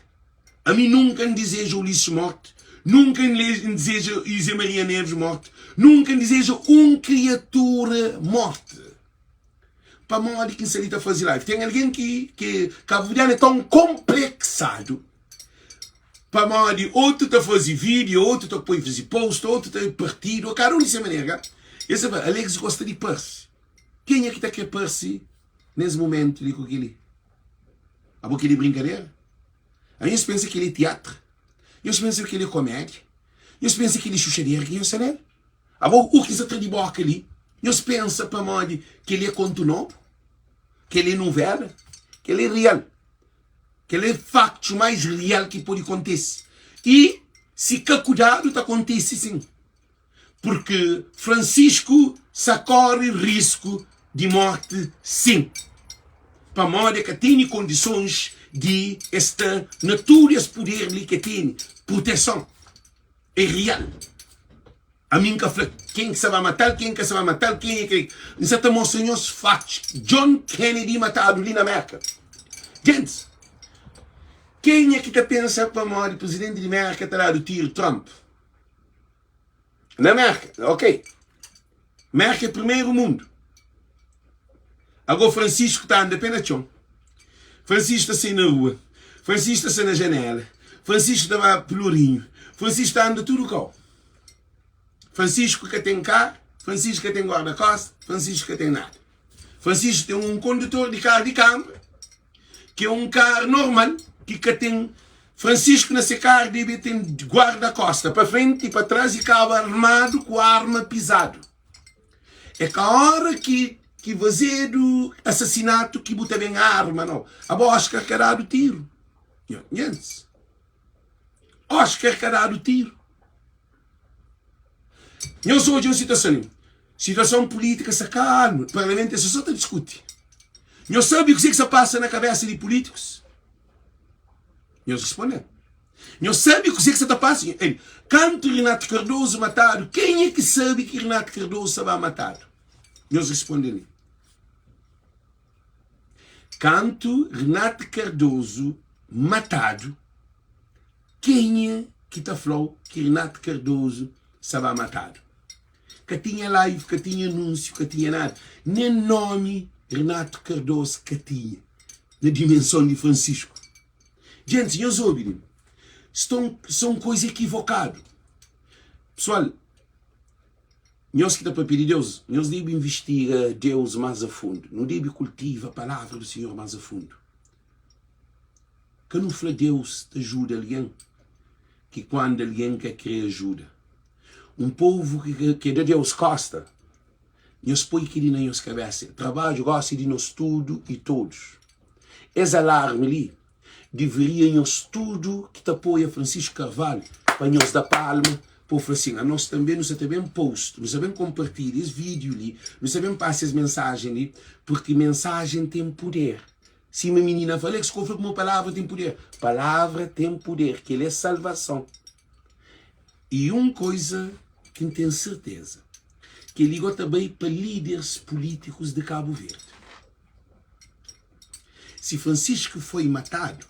Speaker 1: Ami nunka N dizeja Ulisses morte, nunka N dizeja Ize Maria Neves morte, nunka N dizeja un kriatura morte. Pamodi ki N sta li ta faze live? Ten algen ki ki kabuverdianu é tão konpleksadu pamodi otu ta faze vídeo, otu ta poi faze post, otu ta partidu, kada un di se manera. Es ta fla, Alex gosta di parse. Kenha ki ta kre parse nes momentu li ku kel-li? Abo kel-li é brinkadera? Nhos pensa kel-li é tiatru? Nhos pensa kel-li é komédia? Nhos pensa kel-li é xuxadera ki nhos sta nel? Abo u ki sa tra di boka li, nhos pensa pamodi kel-li é kontu nobu? Kel-li é nuvela? Kel-li é real. Kel-li é faktus mais real ki pode kontise. I si ka kudadu ta kontise sin. Purki Francisco sa kore risku di morti sin. Pamodi e ka tene kondisons di e sta na tudu es puder li ke tene. Proteson é real. Ami N ka fla ken ki sa ba matal, ken ka sa ba matal, ken é ke. N sa ta mostra nhos faktus. John Kennedy matadu li na Merka. Gentis, kenha ki ta pensa pamodi presidenti di Merka ta dadu tiru Trump? Na Merka, ok. Merka é primeru mundu. Agó Francisco ta anda pé na txon. Francisco ta sai na rua. Francisco ta sai na janela. Francisco ta ba Pelourinho. Francisco ta anda tudu kau. Francisco ka ten kar, Francisco ka ten guarda-kosta, Francisco ka ten nada. Francisco ten un kondutor di kar di kanbra, ki é un kar normal, ki ka ten. Francisco na se kar debe ten guarda-kosta pa frenti i pa tras i kaba armadu ku arma pizadu. É ka ora ki ki fazedu asasinatu ki bu ta ben arma, nau. Abo Oscar ka dadu tiru. Nho, nhentis. Oscar ka dadu tiru. Nhos odja un situason li. Situason pulítika sta kalmu. Parlamentu es so ta diskuti. Nhos sabe kuzê ki sta pasa na kabesa di pulítikus? Nhos responde-m. Nhos sabe kuzê ki sta ta pasa? El, kantu Renato Cardoso matadu, kenha ki sabe ki Renato Cardoso sta ba matadu? Nhos responde li. Kantu Renato Cardoso matadu, kenha ki ta fla-u ki Renato Cardoso sta ba matadu? Ka tinha live, ka tinha anúnsiu, ka tinha nada. Nen nomi Renato Cardoso ka tinha na dimenson di Francisco. Gentis, nhos obi li. Sta un koisa ekivokadu. Pesoal, nhos ki ta papia di Deus, nhos debe investiga Deus más a fundu. Nu debe kultiva palavra di Sinhor más a fundu. Ka nu fla Deus ta ajuda algen ki kuandu algen ka kre ajuda. Un povu ki da Deus kosta, nhos poi kel-li na nhos kabésa. Trabadju gósi é di nos tudu i todos. Es alarmi li deveria nhos tudu ki ta apoia Francisco Carvalho pa nhos da palma. Pa bu fla sin, anos tanbe nu sa ta ben post, nu sa ben konpartilha es vídiu li, nu sa ben pasa es mensajen li, purki mensajen ten puder. Sima minina fla, Alex, ko fla kuma palavra ten puder. Palavra ten puder, kel-li é salvason. I un koiza ki N ten serteza, kel-li go ta bai pa líderes pulítikus di Kabu Verdi. Si Francisco foi matadu,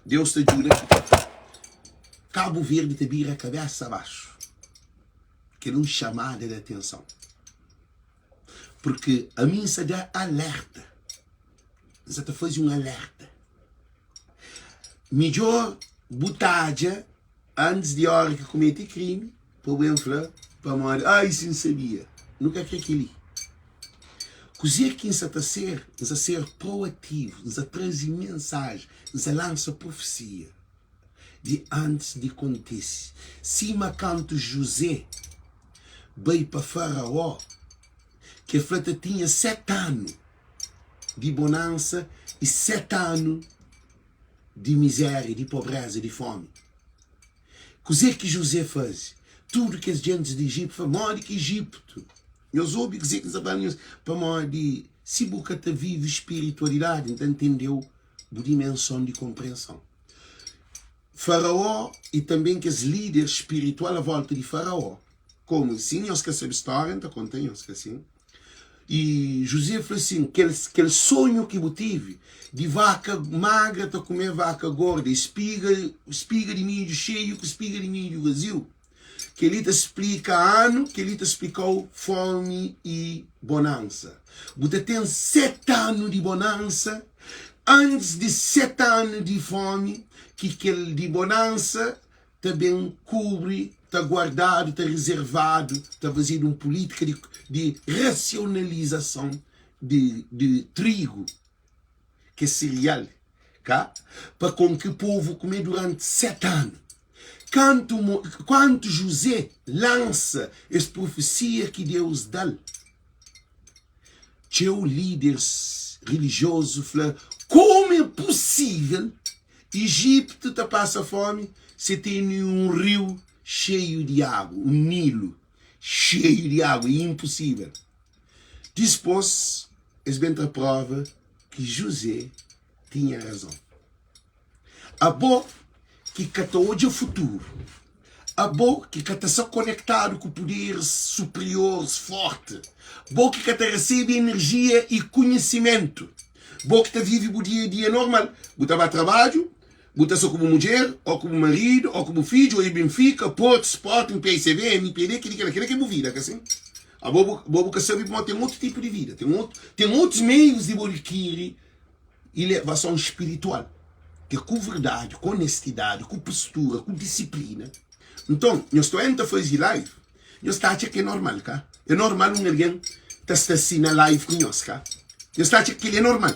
Speaker 1: Deus ta djuda Kabu Verdi ta bira kabesa baxu. Kel un xamada di atenson. Purki ami N sa da alerta. N sa ta faze un alerta. Midjor bu tadja antis di ora ki kumete krimi pa bu ben fla pamodi ai si N sabia. Nu ka kre kel-li. Kuzê ki N sa ta ser? N sa ser proativu, N sa traze mensaji, N sa lansa profesia di antis di kontise. Sima kantu Juzé bai pa Faraó, ki el fla ta tinha seti anu di bonansa i seti anu di mizéria, di pobréza, di fómi. Kuzê ki Juzé faze? Tudu kes gentis di Ijitu fla, Modi ki Ijitu? Nhos obi kuzê ki N sta fla nhos? Pamodi si bu ka ta vive spiritualidadi, N ta ntende-u bu dimenson di konprenson. Faraó i tanbê kes líder spiritual a vólta di Faraó. Komu si nhos ka sabe stória, N ta konta nhos, ka sin? I Juzé fla sin, Kel, kel sonhu ki bu tive di vaka magra ta kume vaka gorda i spiga, spiga di midju xeiu ku spiga di midju vaziu, kel-li ta splika anu, kel-li ta splika-u fómi i bonansa. Bu ta ten seti anu di bonansa antis di seti anu di fómi, ki kel di bonansa ta ben kubri, ta guardadu, ta rezervadu, ta fazedu un pulítika di, di rasionalizason di, di trigu, ki é serial, ka? Pa kon ki povu kume duranti seti anu. Kantu, kantu Juzé lansa es profesia ki Deus da-l, txeu líderis rilijiozu fla, Komu é pusível Ijiptu ta pasa fómi si tene un riu xeiu di agu, un Nilu xeiu di agu? É inpusível. Dipôs, es ben tra próva ki Juzé tinha razon. Abo ki ka ta odja futuru, abo ki ka ta sta konektadu ku puderis suprioris forti, bo ki ka ta resebe enerjia i kunhisimentu, bo ki ta vive bu dia a dia normal, bu ta ba trabadju, bu ta sta ku bu mudjer, ô ku bu maridu, ô ku bu fidju, ô i Benfika, Porto, Sporting, PSV, MPD, kili kila, kila ki é bu vida, ka sin? Abo bu, bo bu ka sabe pamodi ten otu tipu di vida, ten otu, ten otus meius di bo adkiri ilevason spiritual, ki é ku verdadi, ku onestidadi, ku postura, ku disiplina. Nton, nhos ta oia-m ta faze live, nhos ta atxa ki é normal, ka? É normal un algen ta sta si na live ku nhos, ka? Nhos ta atxa ki kel-li é normal?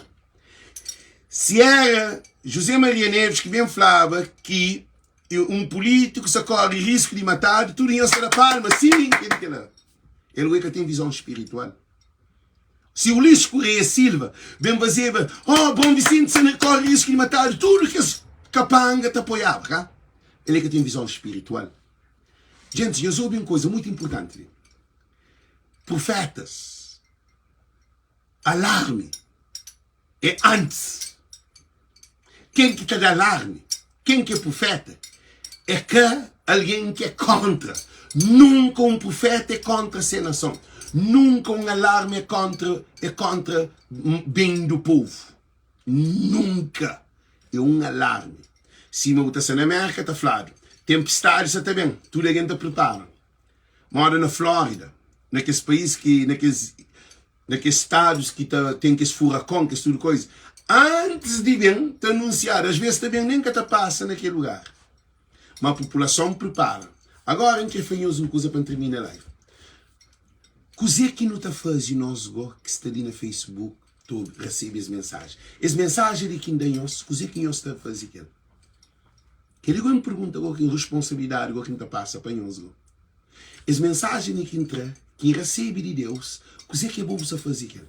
Speaker 1: Si éra José Maria Neves ki ben flaba ki un pulítiku sa kóre risku di matadu, tudu nhos ta da palma, sin, kel-li, kel-la. El oi ka ten vizon spiritual. Si Ulisses Correia Silva ben fazeba, oh, Bom Vicente sa na kore risku di matadu, tudu kes kapanga ta apoiaba, ka? El é ka ten vizon spiritual. Gentis, nhos obi un koza mutu inpurtanti li. Prufetas, alarmi é antis. Ken ki ta da alarmi, ken ki é prufeta, é ka algen ki é kóntra. Nunka un prufeta é kóntra se nason. Nunka un alarmi é kóntra é kóntra ben du povu. Nunka é un alarmi. Sima bu ta sta na Mérka ta fladu, tenpistadi sa ta ben, tudu algen ta pripara. Moda na Flórida, na kes país ki na kes na kes stadus ki ta ten kes furakon, kes tudu koiza, antis di ben ta anunsiadu, as ves ta ben nen ka ta pasa na kel lugar, ma populason pripara. Agora N kre fla nhos un kuza pa N tirmina live. Kuze ki nu ta faze nos go ki sta li na Facebook ta obi, resebe es mensaji? Es mensaji li ki N da nhos, kuze ki nhos ta faze kel? Kel-li go é un pergunta go ki un responsabilidadi go ki N ta pasa pa nhos go. Es mensajen li ki N tra, ki N resebe di Deus, kuzê ki abo bu sta faze ku el?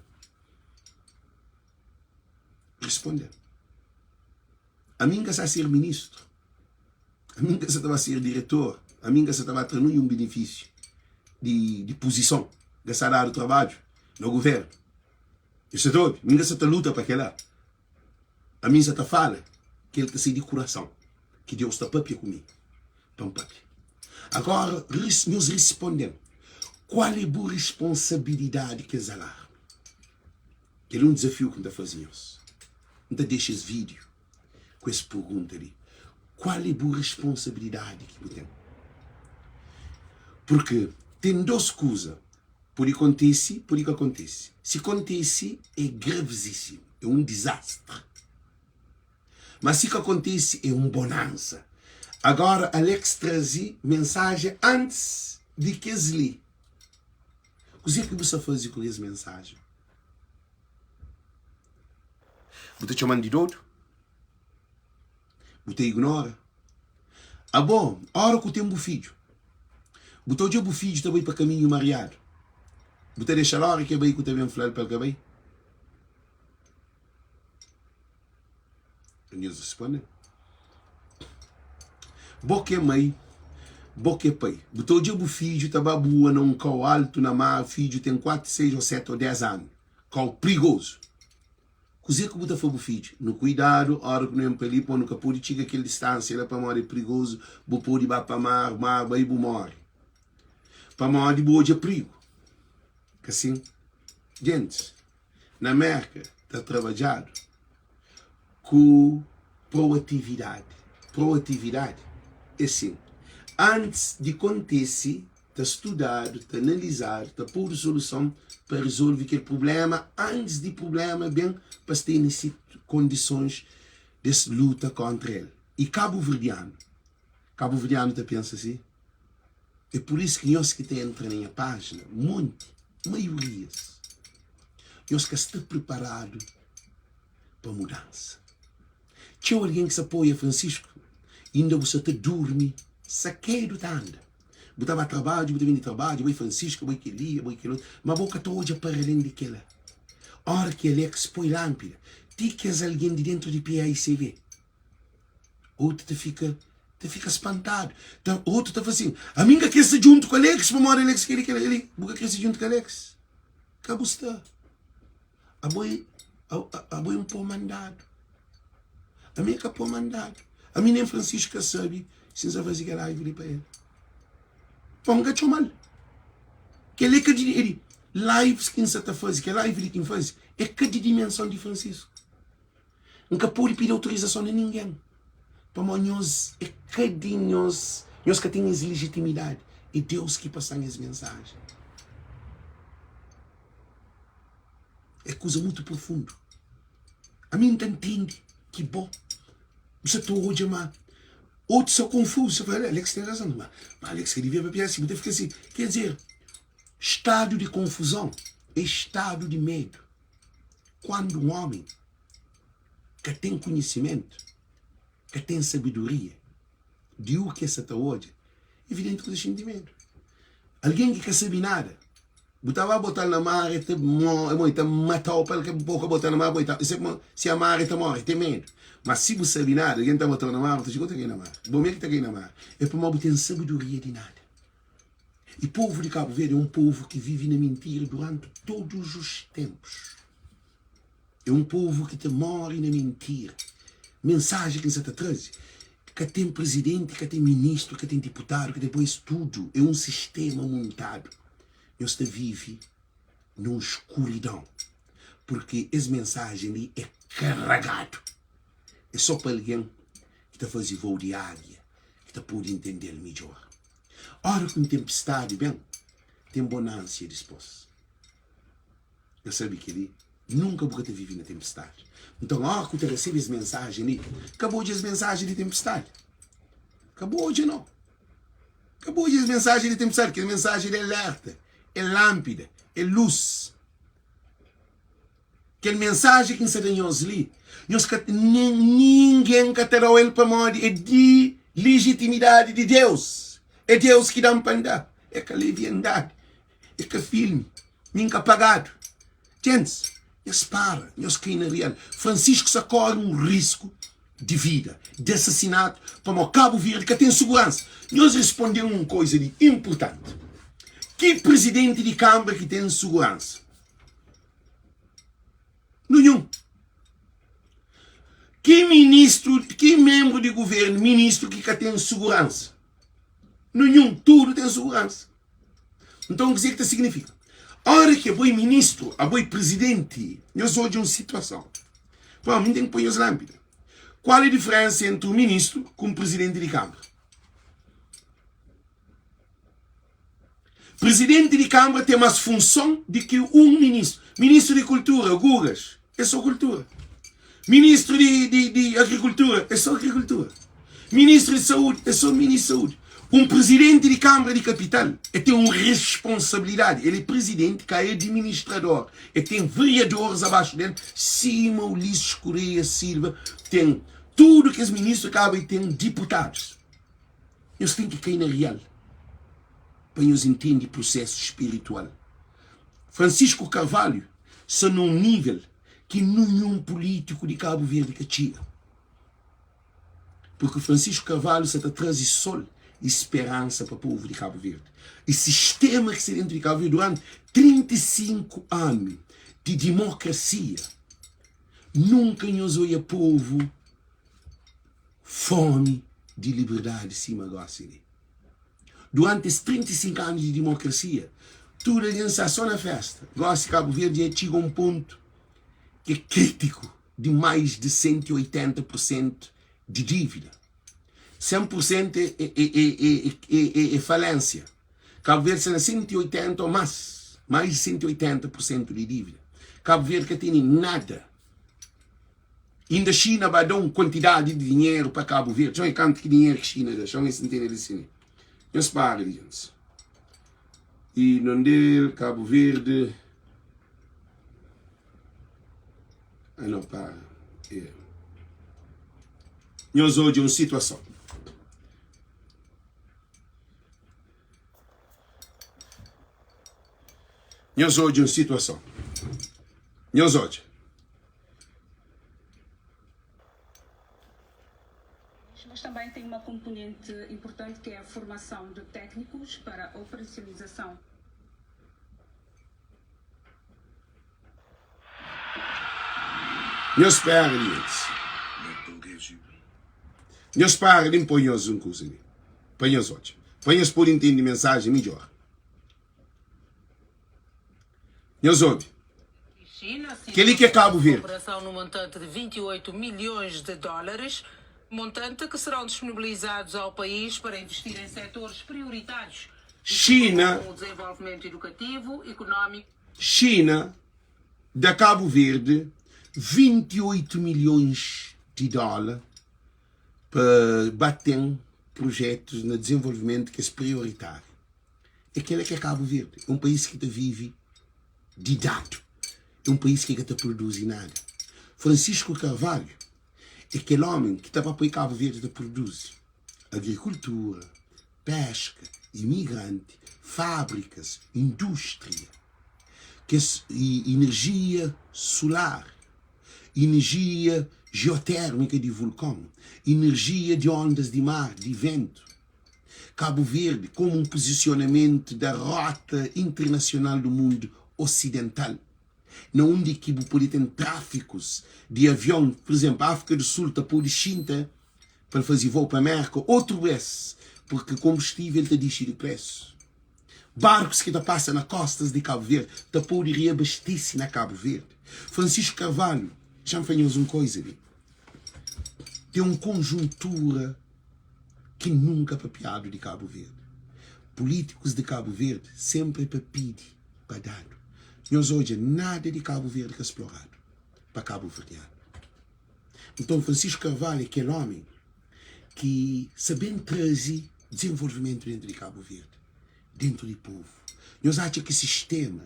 Speaker 1: Responde-m. Ami N ka sa ser ministru. Ami N ka sa ta ba ser diretor, ami N ka sa ta ba tra ninhun benefísiu di di puzison, N ka sa dadu trabadju na guvernu. Nhos sa ta obi? Mi N ka sa ta luta pa kela. Ami N sa ta fala kel ta sai di kurason, ki Deus ta papia ku mi pa N papia. Agora, nhos risponde-m, kual é bu risponsabilidadi ku es alarmi? Kel é un dizafiu ki N ta faze nhos. N ta dexa es vídiu ku es pergunta li, Kual é bu responsabilidadi ki bu ten? Purki ten dos kuza, pode kontise, pode ka kontise. Si kontise, é gravizísimu, é un dizastri. Ma si ka kontise, é un bonansa. Agora, Alex traze mensajen antis di kes li. Kuzê ki bu sta faze ku es mensajen? Bu ta txoma-m di dodu? Bu ta ignora? Abo, óra ku ten bu fidju, bu ta odja bu fidju ta bai pa kaminhu mariadu, bu ta dexa-l óra ki el bai ku ta ben fla-l pa el ka bai? Nhos responde-m, Bo ki é mai, bo ki é pai, bu ta odja bu fidju ta ba bua na un kau altu na mar, fidju ten 4, 6 ô 7 ô 10 anu, kau prigozu. Kuzê ki bu ta fla bu fidju? Nu kuidadu óra ku nu ben pa li, pamodi nu ka pode txiga kel distánsia la pamodi é prigozu, bu pode ba pa mar, mar bai bu móre. Pamodi bu odja prigu. Ka sin? Gentis na Mérka ta trabadjadu ku proatividadi. Proatividadi é sin, antis di kontise ta studadu, ta analizadu, ta podu soluson pa rizolve kel prubléma antis di prubléma ben pa es tene si kondisons di es luta kóntra el. I kabuverdianu? Kabuverdianu ta pensa si? É pur isu ki nhos ki ta entra na nha pájina, monti, maiorias, nhos ka sta priparadu pa mudansa. Txeu algen ki sa apoia Francisco, inda bu sa ta durmi sakedu ta anda. Bu ta ba trabadju, bu ta ben di trabadju, bai Francisco, bai kel-li, bai kel otu, ma bo ka ta odja paralén di kel-la. Óra ki Alex poi lánpida, ti kes algen di déntu di PAICV, otu ta fika ta fika spantadu. Ta, otu ta fla sin, ami N ka krê sta djuntu ku Alex, pamodi Alex kel-li, kel-la, kel-li. Bu ka krê sta djuntu ku Alex? Ka bu sta. Abo é abo é un pó mandadu. Ami é ka pó mandadu. Ami nen Francisco ka sabe si N sa faze kel live li pa el. Pó N ka txoma-l. Kel é ka di é di lives ki N sa ta faze, kel live li ki N faze é ka di dimenson di Francisco. N ka pode pidi autorizason na ningen. Pamodi nhos é ka di nhos, nhos ka ten es legitimidadi. É Deus ki pasa-m es mensajen. É kuza mutu profundu. Ami N ta ntende ki bo bu sa ta odja ma otus sa konfuzu, sa fla, Alex ten razon, ma Alex ka devia papia asi. Bu ta fika si. Ker dizer, stadu di konfuzon é stadu di medu. Kuandu un omi ka ten konhisimentu, ka ten sabedoria di u ki el sa ta odja, evidenti ku ta xinti medu. Algen ki ka sabe nada, bu ta ba bota-l na mar, el ta mo, el ta mata-u pa el ka bo ka bota-l na mar, bo ta, si a mar el ta more, el ten medu. Ma si bu sabe nada, algen ta bota-u na mar, bu ta txiga, bu ta kai na mar. Bo mê ki ta kai na mar. É pamodi bu ten sabedoria di nada. E povu di Kabu Verdi é un povu ki vive na mintira duranti todos os tempos. É un povu ki ta more na mintira. Mensaji ki N sa ta traze, ka ten prizidenti, ka ten ministru, ka ten diputadu, ka ten poi es tudu é un sistema muntadu. Nhos ta vive na un skuridon, purki es mensajen li é karagadu. É so pa algen ki ta faze vou di ágia ki ta pode intende-l midjor. Óra ki un tenpistadi ben, ten bonansia dispôs. Nhos sabe kel-li? Nunka bu ka ta vive na tenpistadi. Nton, óra ki bu ta resebe es mensajen li, ka bu odja es mensajen di tenpistadi. Ka bu odja, nau. Ka bu odja es mensajen di tenpistadi. Kel mensajen li é alerta, é lánpida, é lus. Kel mensajen ki N sta da nhos li, nhos ka, nen ningen ka ta da-u el pamodi é di lijitimidadi di Deus. É Deus ki da-m pa N da. É ka leviandadi, é ka filmi, mi N ka pagadu. Gentis, nhos para, nhos kai na rial. Francisco sa kóre un risku. di vida, di asasinatu, pamodi Kabu Verdi ka ten suguransa. Nhos responde-m un koiza di inpurtanti, ki prizidenti di kanbra ki ten suguransa? Ninhun. Ki ministru, ki menbru di guvernu, ministru ki ka ten suguransa? Ninhun. Tudu ten suguransa. Nton, kuzê ki ta signifika? Óra ki abo é ministru, abo é prizidenti, nhos odja un situason. Pamodi mi ten ki poi nhos lánpida. Kual é diferénsa entri un ministru ku un prizidenti di kanbra? Prizidenti di kanbra ten más funson di ki un ministru. Ministru di kultura, Gugas, é sô kultura. Ministru di, di, di agrikultura, é sô agrikultura. Ministru di saúdi, é sô ministru di saúdi. Un prizidenti di kanbra di kapital, el ten un responsabilidadi. El é prizidenti, ka é administrador. El ten veriadoris abaxu del, sima Ulisses Correia Silva ten tudu kes ministru, kaba el ten diputadus. Nhos ten ki kai na real pa nhos intende prusesu spiritual. Francisco Carvalho sta na un nível ki ninhun pulítiku di Kabu Verdi ka txiga. Purki Francisco Carvalho sa ta traze sol i speransa pa povu di Kabu Verdi. I sistema ki sta dentu di Kabu Verdi duranti 35 anu di dimokrasia, nunka nhos oia povu Fómi di liberdadi sima gósi li. Duranti es 35 anu di dimokrasia, tudu algen sta sô na fésta. Gósi Kabu Verdi dja txiga un pontu ki é krítiku di mais di 180 pur sentu di dívida. 100 pur sentu é falénsia. Kabu Verdi sta na 180 ô más, mais di 180 pur sentu di dívida. Kabu Verdi ka tene nada. Inda Xina ba da un kuantidadi di dinheru pa Kabu Verdi. Txon é kantu ki dinheru ki Xina da? Txon é si ntende li si. Nhos para di gentis. I nondel Kabu Verdi. Ah, não, para. É. Nhos odja un situason. Nhos odja un situason. Nhos odja.
Speaker 2: Mas também tem uma componente importante que é a formação de técnicos para a operacionalização.
Speaker 1: Nhos spera di es. Nhos para di N poi nhos un kuza li pa nhos odja, pa nhos pode intende mensajen midjór. Nhos obi. Kel-li ki é Kabu Verdi.
Speaker 3: Operação no montante de 28 milhões de dólares, montante que serão disponibilizados ao país para investir em setores prioritários
Speaker 1: Xina.
Speaker 3: como o desenvolvimento educativo, económico.
Speaker 1: Xina da Kabu Verdi 28 milhões di dóla pa ba ten projetus na desenvolvimentu kes prioritáriu. É kel-la ki é Kabu Verdi. É un país ki ta vive di dadu. É un país ki ka ta produzi nada. Francisco Carvalho é kel ómi ki ta ba poi Kabu Verdi ta produzi agrikultura, péska, imigranti, fábrikas, indústria, kes inerjia sular, inerjia jiotérmika di vulkon, inerjia di ondas di mar, di ventu. Kabu Verdi komu un puzisionamentu da rota internasional du mundu osidental, na undi ki bu pode ten trafikus di avion, pur izenplu, Afrika du Sul ta pode xinta pa el faze vou pa Merka otru bes, purki konbustivel ta dixi di presu. Barkus ki ta pasa na kostas di Kabu Verdi ta pode riabastese na Kabu Verdi. Francisco Carvalho, Xa-m fla nhos un koiza li, ten un konjuntura. ki nunka papiadu di Kabu Verdi. Pulítikus di Kabu Verdi senpri é pa pidi pa dadu. Nhos odja, nada di Kabu Verdi ka sploradu pa kabuverdianu. Nton, Francisco Carvalho é kel ómi ki sa ben traze dizenvolvimentu dentu di Kabu Verdi, dentu di povu. Nhos atxa ki sistéma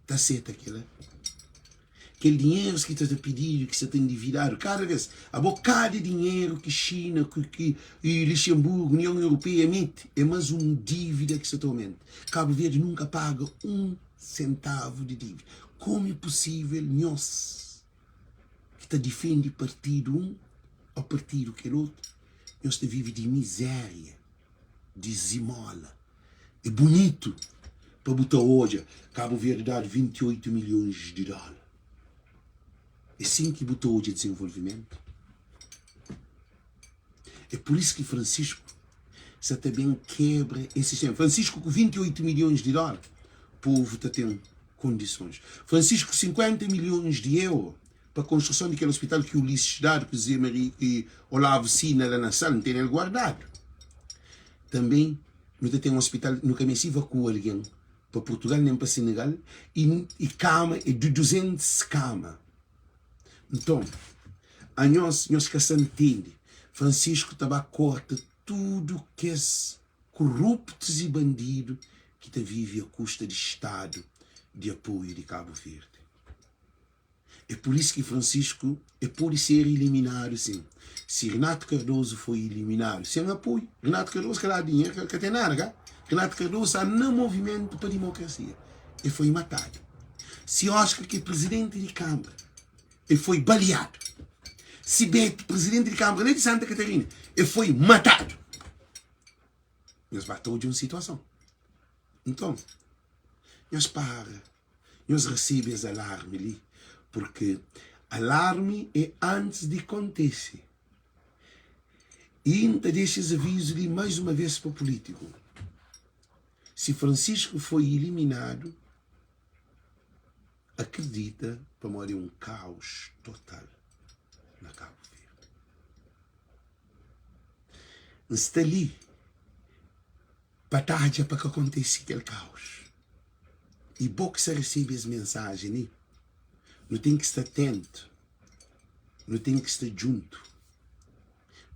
Speaker 1: ta seta kela? Kel dinherus ki ta ta pididu, ki sa ta endividadu kada bes. Abo kada dinheru ki Xina ku ki Luxemburgu, Union Europeia mete, é mas un dívida ki sa ta aumenta. Kabu Verdi nunka paga un sentavu di dívida. Komu é pusível nhos ki ta difende partidu un. ô partidu kel otu, nhos ta vive di mizéria, di zimóla. É bunitu pa bu ta odja Kabu Verdi dadu 28 milhons di dóla. É sin ki bu ta odja dizenvolvimentu? É pur isu ki Francisco sa ta ben kebra es sistema. Francisco ku 28 milhons di dóla, povu ta ten kondisons. Francisco ku 50 milhons di euro pa konstruson di kel ospital ki Ulisses dadu ku Zé Maria ki Olavo sina la na sal, N tene el guardadu. Tanben nu ta ten ospital, nu ka meste ivakua algen pa Portugal nen pa Senegal i, i kama é di 200 kama. Nton, anhos, nhos ka sa ntende, Francisco ta ba korta tudu kes koruptus i bandidu ki ta vive a kusta di stadu di apoiu di Kabu Verdi. É pur isu ki Francisco é pode ser iliminadu sin. Si Renato Cardoso foi iliminadu sen apoiu, Renato Cardoso ka dadu dinheru, ka, ka ten nada ka. Renato Cardoso sta na movimentu pa dimokrasia, e foi matadu. Si Oscar ki é presidenti di Kambra, e foi baleadu. Si Beto, presidenti di Kambra la di Santa Catarina, e foi matadu. Nhos ba ta odja un situason. Nton, nhos para. Nhos resebe es alarmi li, purki alarmi é antis di kontise. I N ta dexa es avizu li mais uma vez pa pulítiku, si Francisco foi iliminadu, akredita pamodi é un kaus total na Kabu Verdi. N sta li pa tadja pa ka kontise kel kaus. I bo ki sta resebe es mensajen li, nu ten ki sta atentu, nu ten ki sta djuntu,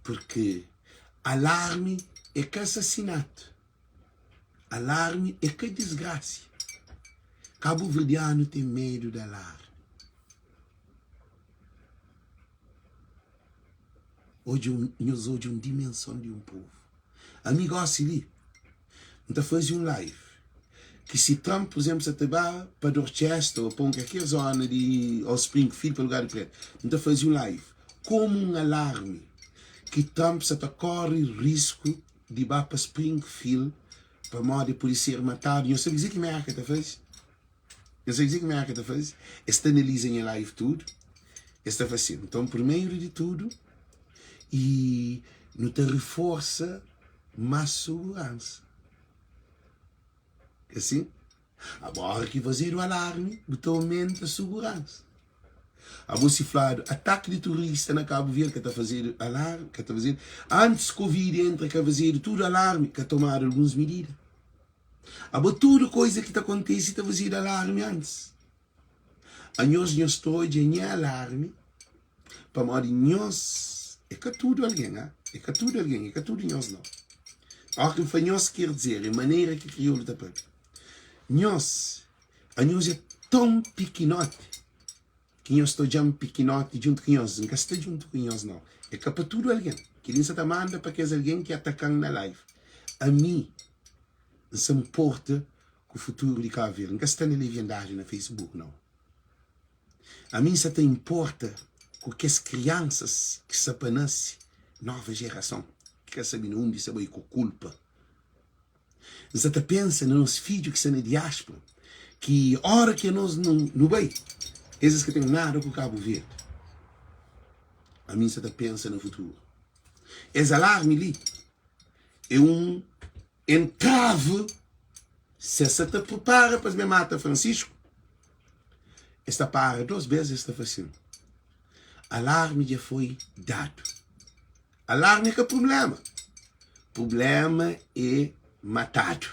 Speaker 1: purki alarmi é ka asasinatu, alarmi é ka disgrasia. Kabuverdianu ten medu di alarmi. Odja un, nhos odja un dimenson di un povu. Ami gosi li, N ta faze un live ki si Trump, pur izénplu, sa ta ba pa Dorchester ô pa un kalker zóna di ô Springfield pa lugar di pretu, N ta faze un live komu un alarmi ki Trump sa ta kóre risku di ba pa Springfield pamodi el pode ser matadu. Nhos sabe kuzê ki Mérka ta faze? Nhos sabe kuzê ki Mérka ta faze? Es ta analiza nha live tudu, es ta fla sin, nton primeru di tudu i nu ta riforsa más suguransa. É sin? Abo óra ki fazedu alarmi, bu ta omenta suguransa. Abo si fladu ataki di turista na Kabu Verdi ka ta fazedu alarmi, ka ta fazedu. Antis Covid entra ka fazedu tudu alarmi, ka tomadu alguns midida. Abo tudu koiza ki ta kontise ta fazedu alarmi antis. Anhos nhos ta odja nha alarmi pamodi nhos é ka tudu algen, ha? É ka tudu algen, é ka tudu nhos nau. Óra ki N fla nhos ker dizer é manera ki kriolu ta papia. Nhos, anhos é ton pikinoti ki nhos ta odja-m pikinoti djuntu ku nhos. N ka sta djuntu ku nhos nau. É ka pa tudu algen. Kel-li N sa ta manda pa kes algen ki ataka-m na live. Ami N sa nporta ku futuru di Kabu Verdi. N ka sta na leviandadi na Facebook nau. Ami N sa ta inporta ku kes kriansas ki sa pa nase, nova jerason ki ka sabe na undi sa bai ku kulpa. N sa ta pensa na nos fidju ki sta na diaspora ki ora ki anos nu bai es es ka ten nada ku Kabu Verdi. Ami N sa ta pensa na futuru. Es alarmi li é un entrave. Si es sa ta pripara pa es ben mata Francisco, es ta para dos bes es ta fla sin, alarmi dja foi dadu. Alarmi é ka prubléma, prubléma é matadu.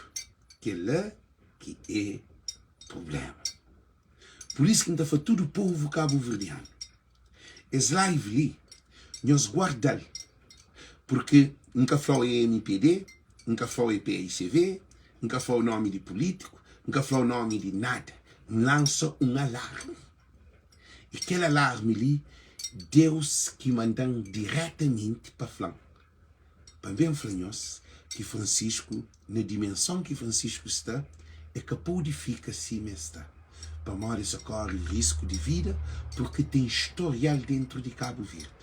Speaker 1: Kel-la ki é prubléma. Pur isu ki N ta fla tudu povu kabuverdianu, es live li nhos guarda-l, purki N ka fla-u é mpd, N ka fla-u é paicv, N ka fla-u nomi di pulítiku, N ka fla-u nomi di nada. N lansa un alarmi. I kel alarmi li, Deus ki manda-m diretamenti pa fla-m, pa N ben fla nhos ki Francisco, na dimenson ki Francisco sta, e ka pode fika sima e sta, pamodi e sa kore risku di vida, purki ten storial dentru di Kabu Verdi.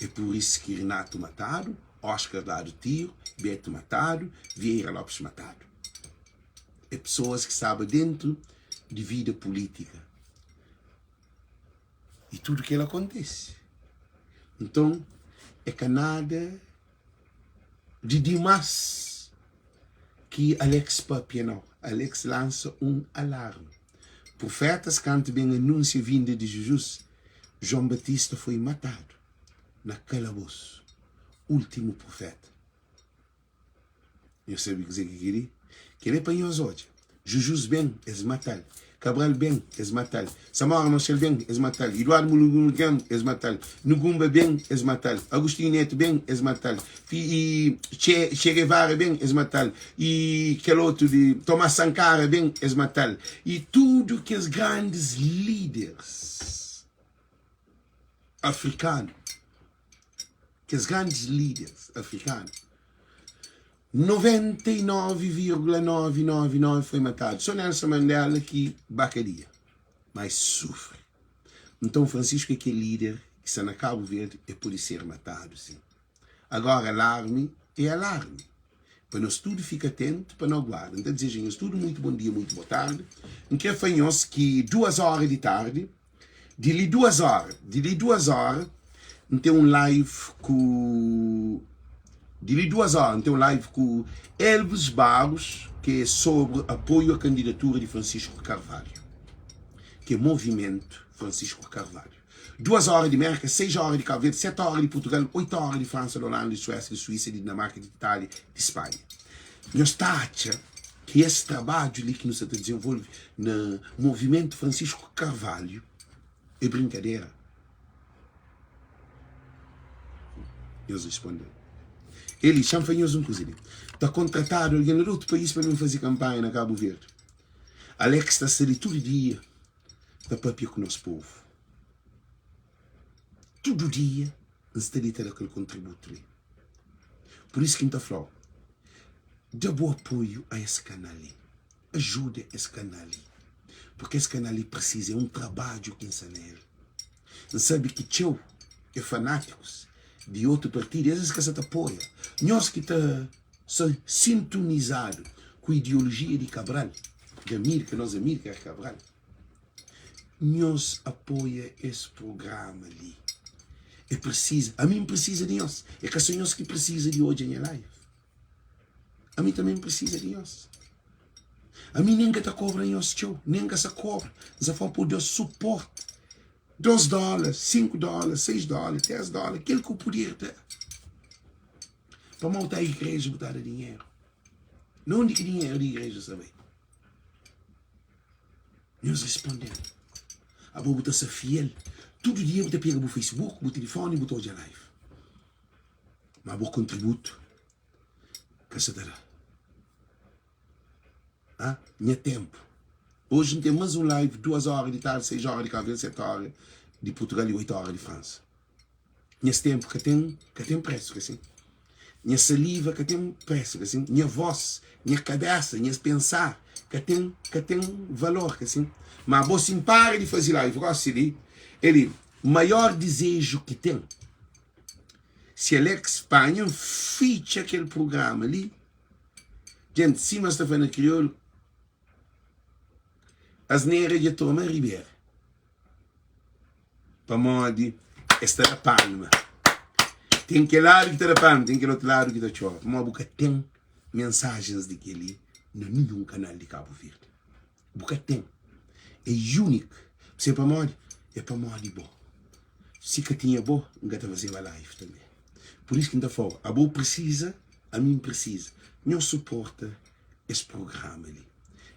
Speaker 1: É pur isu ki Renato matadu, Oscar dadu tiru, Beto matadu, Vieira Lopes matadu. É pesoas ki staba dentu di vida pulítika. I tudu kel akontese. Nton, é ka nada di dimás ki Alex papia, nau. Alex lansa un alarmi. Prufétas kantu ben anúnsia vinda di Jizus, Juan Batista foi matadu na kalabôsu, últimu pruféta. Nhos sabe kuzê ki kel-li? Kel-li é pa nhos odja. Jujus ben, es mata-l. Cabral ben, es mata-l. Samora Machel ben, es mata-l. Eduardo Mulungunugan, es mata-l. Nugumba ben, es mata-l. Agostinho Neto ben, es mata-l. I Che, che Guevara ben, es mata-l. I kel otu di Tomás Sankara ben, es mata-l. I tudu kes grandis líderes afrikanu. Kes grandis líderes afrikanu, 99,999 foi matadu. Só Nelson Mandela ki ba kadia, ma es sufri. Nton Francisco é kel líder ki sta na Cabo Verde, e pode ser matadu sin. Agora alarmi é alarmi. Pa nos tudu fika atentu, pa no guarda. N ta dizeja nhos tudu muitu bon dia, muitu bo tardi. N kre fla nhos ki duas óra di tardi, Di li duas óra, di li duas óra, N ten un live ku Di li duas óra, N ten un live ku Elvis Barros, ki é sobri apoiu a kandidatura di Francisco Carvalho, ki é Movimentu Francisco Carvalho. Duas óra di Mérka, seis óra di Kabu Verdi, sete óra di Purtugal, oitu óra di Fransa, di Olanda, di Suésia, di Suísa, di Dinamarka, di Itália, di Spanha. Nhos ta atxa ki es trabadju li ki nu sa ta dizenvolve na Movimentu Francisco Carvalho é brinkadera? Nhos responde-m. Eli, xa-m fla nhos un kuza li. Ta kontratadu algen la di otu país pa ben faze kanpanha na Kabu Verdi. Alex ta sta li tudu dia ta papia ku nos povu. Tudu dia N sta li ta da kel kontributu li. Pur isu ki N ta fla-u, da bu apoiu a es kanal li. Ajuda es kanal li. Purki es kanal li prisiza, é un trabadju ki N sta na el. N sabe ki txeu é fanátikus di otu partidu, es es ka sa ta apoia. Nhos ki ta sta sintunizadu ku ideolojia di Cabral, di Amílcar, nos Amílcar Cabral, Nhos apoia es programa li. E precisa, ami n precisa di nhos. É ka só nhos ki precisa di odja nha live. Ami também n precisa di nhos. Ami nem ka ta cobra nhos txeu, nem ka sa cobra. N sa fla pa da suporte. 2 dólar, 5 dólar, 6 dólar, 10 dólar, kel ki bu poder da. Pamodi bu ta igreja bu ta da dinheru. Na undi ki dinheru di igreja sa bai? Nhos responde-m, Abo bu ta ser fiel? Tudu dia bu ta pega bu Facebook, bu tilifoni bu ta odja live. Ma bo kontributu ka sa ta da. Ha? Nha tempu. Oji N ten mas un live, duas ora di tardi, seis ora di Cabo Verde, sete ora di Portugal i oitu ora di Fransa. Nhas tempu ka ten, ka ten presu, ka sin? Nha saliva ka ten presu, ka sin? Nha vos, nha kabesa, nha pensar ka ten, ka ten valor, ka sin? Ma bo sin para di fazi live gosi li, eli maior dizeju ki ten, si Alex panha fitxa kel programa li, djent sima sta fla na kriolu, asnera dja toma ribera. Pamodi es ta da palma. Ten kel ladu ki ta da palma, ten kel otu ladu ki ta txora. Pamodi bu ka ten mensajens di kel-li na ninhun kanal di Kabu Verdi. Bu ka ten. É únik. Bu sabe pamodi? É pamodi bo. Si ka tinha bo, N ka ta fazeba live tanbe. Pur isu ki N ta fla-u, abo prisiza, ami N prisiza. Nhos suporta es prugrama li.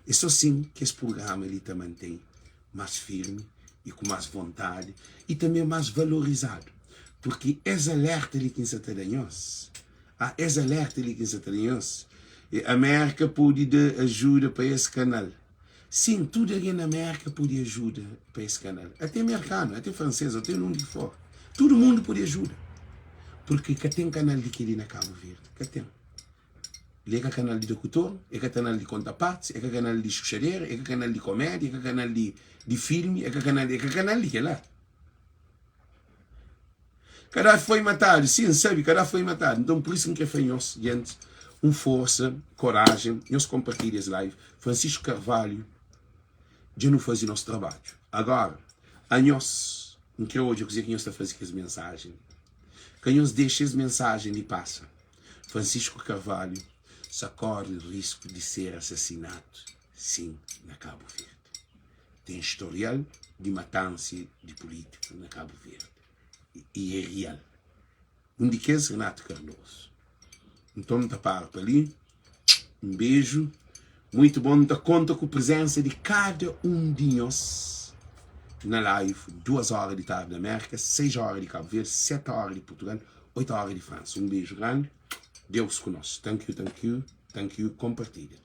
Speaker 1: É sô sin ki es prugrama li ta mantén más firmi i ku más vontadi i tanbê más valorizadu. Purki es alerta li ki N sa ta da nhos, a es alerta li ki N sa ta da nhos, e Amérka pode da ajuda pa es kanal. Sin, tudu algen na Amérka pode ajuda pa es kanal. Até merkanu, até fransês, até undi ki for. Tudu mundu pode ajuda. Purki ka ten kanal di kel-li na Kabu Verdi. Ka ten. Li é ka kanal di dokutor, é ka kanal di konta partis, é ka kanal di xuxadera, é ka kanal di komédia, é ka kanal di di filmi, é ka kanal, é ka kanal di kela. Kadafi foi matadu. Sim, N sabe, Kadafi foi matadu. Nton, pur isu N kre fla nhos, gentis, un forsa, korajen, nhos konpartilha es live. Francisco Carvalho, dja nu faze nos trabadju. Agora, anhos, N kre odja kuze ki nhos ta faze ku es mensajen li. Ka nhos dexa es mensajen li pasa. Francisco Carvalho sa kore risku di ser asasinatu, sin, na Kabu Verdi. Ten storial di matansia di pulitiku na Kabu Verdi i e rial. Un di kes, Renato Cardoso. Nton N ta para pa li. Un beju. Muito bom. N ta konta ku prezensa di kada un di nhos na live, 2 ora di tardi na Merka, 6 ora di Kabu Verdi, 7 ora di Portugal, 8 ora di Fransa. Un beju grandi. Deus ku nos. Thank you, thank you, thank you. Kompartilha.